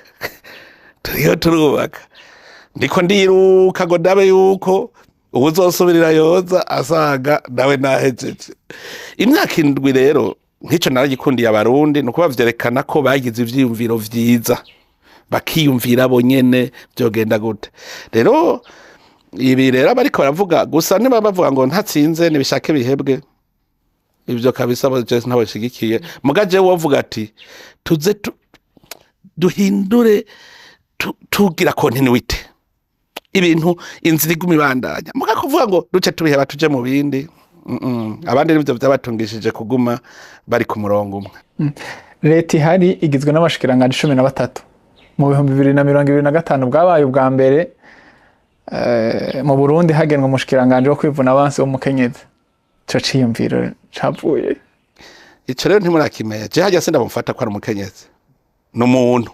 turiko turubaka, ndiko ndiruka ngo ndabe yuko uzosubirira yoza asaga nawe nahejeje. Imyaka 7 rero nk'ico naragikundiye Abarundi, nuko bavyerekana ko bagize ivyiyumviro vyiza, bakiyumvira bo nyene vyogenda gute. Rero ibi rero bariko baravuga gusa niba bavuga ngo ntatsinze nibishake bihebwe, ivyo kabisa bo je ntawe shigikiye. Mugaje wovuga ati tuze duhindure tugira continuity, ibintu inzira iguma ibandanya. Muga kuvuga ngo duce tubiheba tuje mu bindi, abandi nivyo vyabatungishije kuguma bari ku murongo umwe. Leta ihari igizwe n'abashikiranganje 13. Mu 2025 bwabaye ubwa mbere mu Burundi hagenwa umushikiranganje wo kwivuna abansi w'umukenyezi. Ico ciyumviro cavuye. Ico rero ntimurakimenya. Je hajya sindamufata ko ari umukenyezi. Ni umuntu.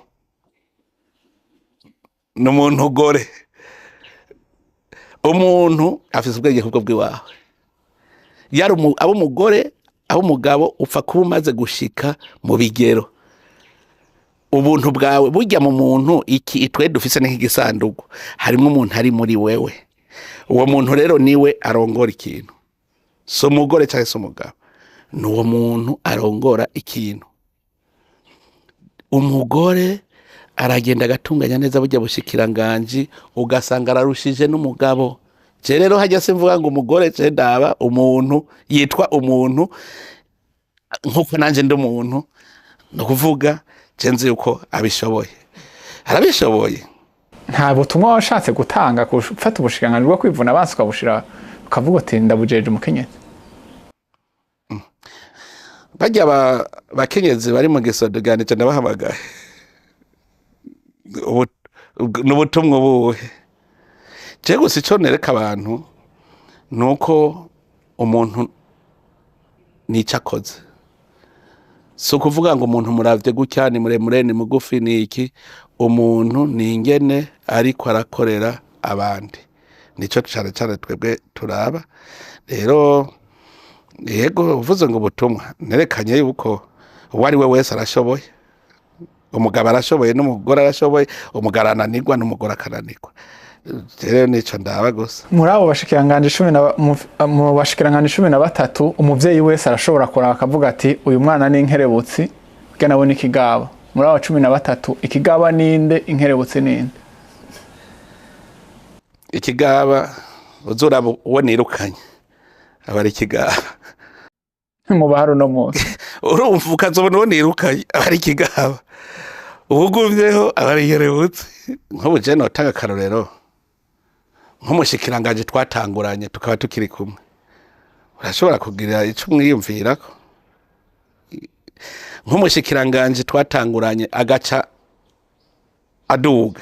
Ni umuntu gore. Umuntu afise ubwenge kubwo bwiwawe. Yari abo umugore, abo umugabo, upfa kuba umaze gushika mu bigero. Ubuntu bwawe burya mu muntu iki itwe dufise nk'igisandugu, harimo umuntu ari muri wewe. Uwo muntu rero niwe arongora ikintu. So umugore cyangwa se umugabo, ni uwo muntu arongora ikintu. Umugore aragenda agatunganya neza burya bushikiranganji, ugasanga ararushije n'umugabo. Je rero hajya simvuga ngo umugore, je ndaba umuntu yitwa umuntu nkuko nanje ndi umuntu, no kuvuga je nzi yuko abishoboye. Arabishoboye. Nta butumwa washatse gutanga gufata ubushikiranganji bwo kwivuna abansi ukabushira ukavuga uti ndabujeje umukenyezi? Bajya bakenyezi bari mu gisodoganije ndabahamagaye. N'ubutumwa buhe? Je gusa ico nereka abantu nuko umuntu nico akoze. Si ukuvuga ngo umuntu muravye gutya ni muremure ni mugufi ni iki, umuntu ni ingene ariko arakorera abandi. Nico cane cane twebwe turaba. Rero yego uvuze ngo ubutumwa nerekanye yuko uwo ari we wese arashoboye. Umugabo arashoboye n'umugore arashoboye, umugabo arananirwa n'umugore akananirwa. Rero nico ndaba gusa. Muri abo bashikiranganje mu bashikiranganje 13, umuvyeyi wese arashobora kuraba akavuga ati uyu mwana ni inkerebutsi, burya nawe ni ikigaba. Muri abo 13, ikigaba ninde, inkerebutsi ninde? Ikigaba uzuraba uwo nirukanye aba ari ikigaba. Mu bahari uno munsi. Urumva, ukazobona uwo nirukanye aba ari ikigaba, uwugumyeho aba ari iyerebutse. Nk'ubu je notanga akarorero nk'umushikiranganji twatanguranye tukaba tukiri kumwe, urashobora kugira ico umwiyumvirako. Nk'umushikiranganji twatanguranye agaca aduga,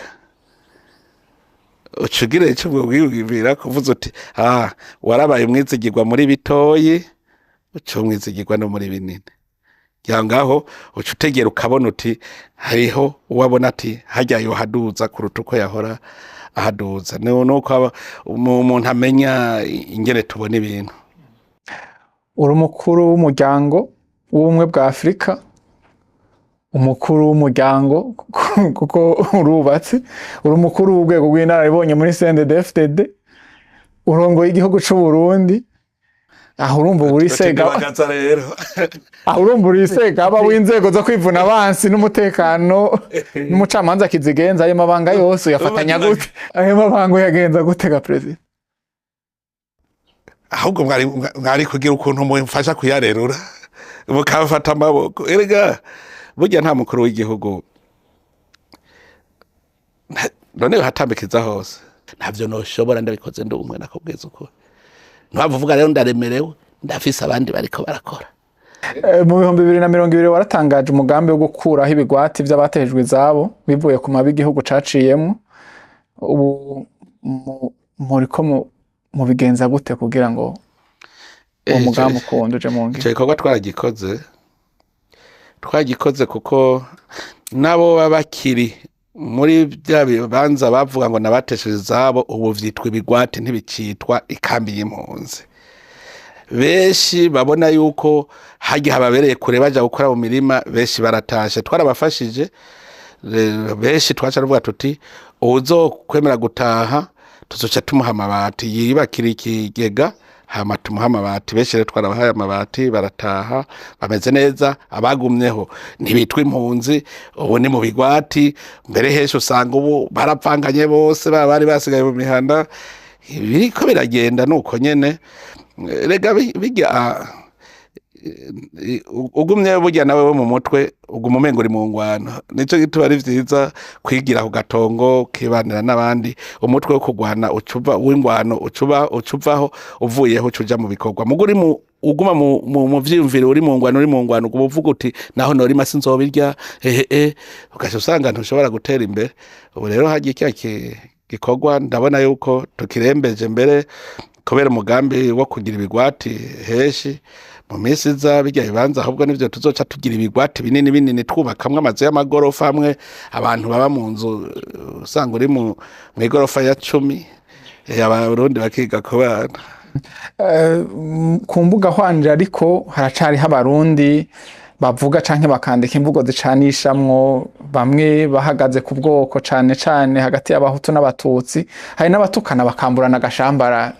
uca ugira ico umwiyumvirako, uvuze uti: "Ah, warabaye umwizigirwa muri bitoyi, uca umwizigirwa no muri binini." Ngira ngaho uca utegera ukabona uti hariho uwabona ati harya yohaduza kuruta uko yahora ahaduza. Nuko umuntu amenya ingene tubona ibintu. Uri umukuru w'umuryango w'ubumwe bwa Afurika, umukuru w'umuryango kuko urubatse, uri umukuru w'urwego rw'inararibonye muri CNDD-FDD, urongoye igihugu c'u Burundi. Aho urumva uri sega Bagaza rero. Aho urumva uri segaba w'inzego zo kwivuna abansi n'umutekano n'umucamanza kizigenza. Ayo mabanga yose uyafatanya gute? Ayo mabanga uyagenza gute ga perezida? Ahubwo mwari kugira ukuntu mumfasha kuyarerura, mukamfata amaboko. Erega burya nta mukuru w'igihugu none hatambikiza hose, ntavyo noshobora ndabikoze ndi umwe. Nakubwiza ukuri, ntiwava uvuga rero ndaremerewe, ndafise abandi bariko barakora. Mu 2020 waratangaje umugambi wo gukuraho ibigwati vy'abatejwe izabo bivuye ku mabi igihugu caciyemwo. Ubu muriko mubigenza gute kugira ngo uwo mugambi ukunde uje mu Ico ngiro? gikorwa twagikoze kuko nabo baba bakiri muri bya bibanza bavuga ngo nabatesheje izabo, ubu vyitwa ibigwati, ntibicitwa ikambi y'impunzi. Benshi babona yuko harya hababereye kure, baja gukora mu mirima, benshi baratashe, twarabafashije. Benshi twaca tuvuga tuti uwuzokwemera gutaha tuzoca tumuha amabati, yiyubakira ikigega hama tumuha amabati. Benshi rero twarabahaye amabati, barataha, bameze neza. Abagumyeho ntibitwa impunzi, ubu ni mu bigwati. Mbere henshi usanga ubu barapfanganye bose, baba bari basigaye mu mihanda. Biriko biragenda nuko nyene. Rega bijya ugumye burya nawe wo mu mutwe uguma umenga uri mu ngwano. Nico gituma ari vyiza kwigira ku gatongo, ukibanira n'abandi. Umutwe wo kugwana ucuva w'ingwano ucuba ucuvaho, uvuyeho ucuja mu bikorwa. Mugo uri mu uguma mu vyiyumviro uri mu ngwano, uri mu ngwano, uguma uvuga uti naho norima sinzobirya, ehe, ugaca usanga ntushobora gutera imbere. Ubu rero hagiye kiriya gikorwa, ndabona yuko tukirembeje mbere kubera umugambi wo kugira ibigwati henshi mu minsi iza. Bijya bibanza ahubwo nivyo tuzoca tugira ibigwati binini binini, twubakamwo amazu y'amagorofa amwe abantu baba mu nzu, usanga uri mu mw'igorofa ya 10, abarundi bakiga kubana. Ku mbuga hwaniro ariko haracariho abarundi bavuga canke bakandika imvugo zicanishamwo bamwe bahagaze ku bwoko, cane cane hagati y'abahutu n'abatutsi. Hari n'abatukana bakamburana agashambara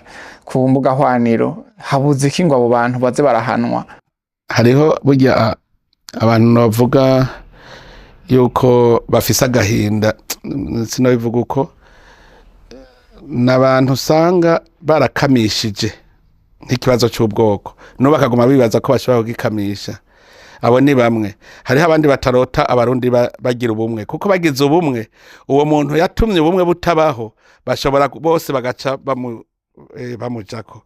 ku mbuga hwaniro. Habuze iki ngo abo bantu baze barahanwa? Hariho burya abantu bavuga yuko bafise agahinda, sinobivuga uko, n'abantu usanga barakamishije nk'ikibazo c'ubwoko, n'ubu bakaguma bibaza ko bashobora kugikamisha. Abo ni bamwe. Hariho abandi batarota abarundi bagira ubumwe, kuko bagize ubumwe, uwo muntu yatumye ubumwe butabaho bashobora bose bagaca bamujako.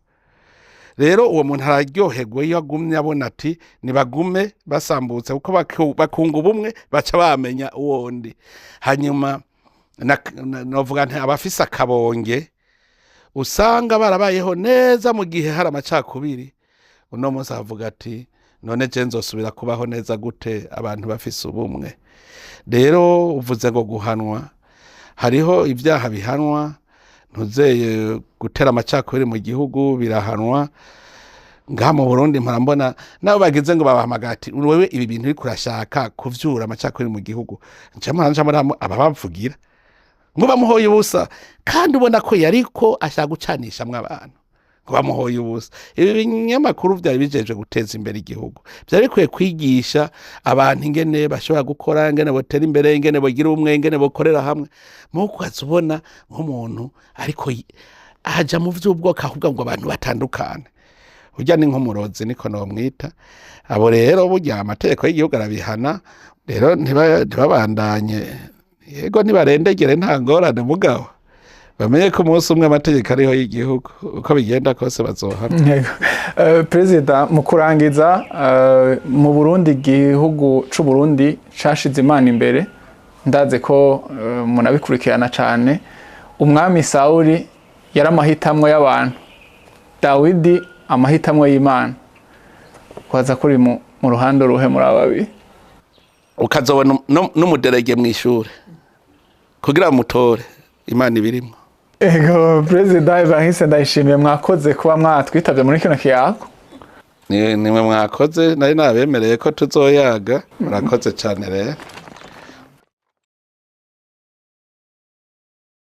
Rero uwo muntu araryoherwa iyo agumye abona ati nibagume basambutse, kuko bakunga ubumwe baca bamenya uwo ndi. Hanyuma novuga nti abafise akabonge usanga barabayeho neza mu gihe hari amacakubiri, uno munsi avuga ati none je nzosubira kubaho neza gute abantu bafise ubumwe? Rero uvuze ngo guhanwa, hariho ibyaha bihanwa, ntuzeye gutera amacakubiri mu gihugu birahanwa. Ngaha mu Burundi mpora mbona nabo bagize ngo babahamagara ati wewe ibi bintu uriko urashaka kuvyura amacakubiri mu gihugu, nca mbona ababavugira ngo bamuhoye ubusa, kandi ubona ko yariko ashaka gucanishamwo abantu. Ngo bamuhoye ubusa. Ibi binyamakuru vyari bijejwe guteza imbere igihugu, vyari bikwiye kwigisha abantu ingene bashobora gukora, ingene botera imbere, ingene bogira ubumwe, ingene bokorera hamwe. Muko ukaza ubona nk'umuntu ariko aja mu vy'ubwoko, ahubwo ngo abantu batandukane. Burya ni nk'umurozi, niko nomwita. Abo rero burya amategeko y'igihugu arabihana. Rero ntibabandanye, yego, ntibarendegere, nta ngorane, mugabo bamenye ko umunsi umwe amategeko ariho y'igihugu, uko bigenda kose bazohana. Yego. Perezida, mu kurangiza, mu Burundi, igihugu c'u Burundi cashize Imana imbere. Ndaze ko munabikurikirana cane. Umwami Sawuli yari amahitamwo y'abantu, Dawidi amahitamwo y'Imana. Kwaza kuri mu ruhande ruhe muri aba babiri? Ukazobona n'umuderege mw'ishure kugira mutore, Imana ibirimo. Ego, Perezida Evariste Ndayishimiye, mwakoze kuba mwatwitabye muri kino kiyago. Nimwe mwakoze, nari nabemereye ko tuzoyaga. Murakoze cane rero.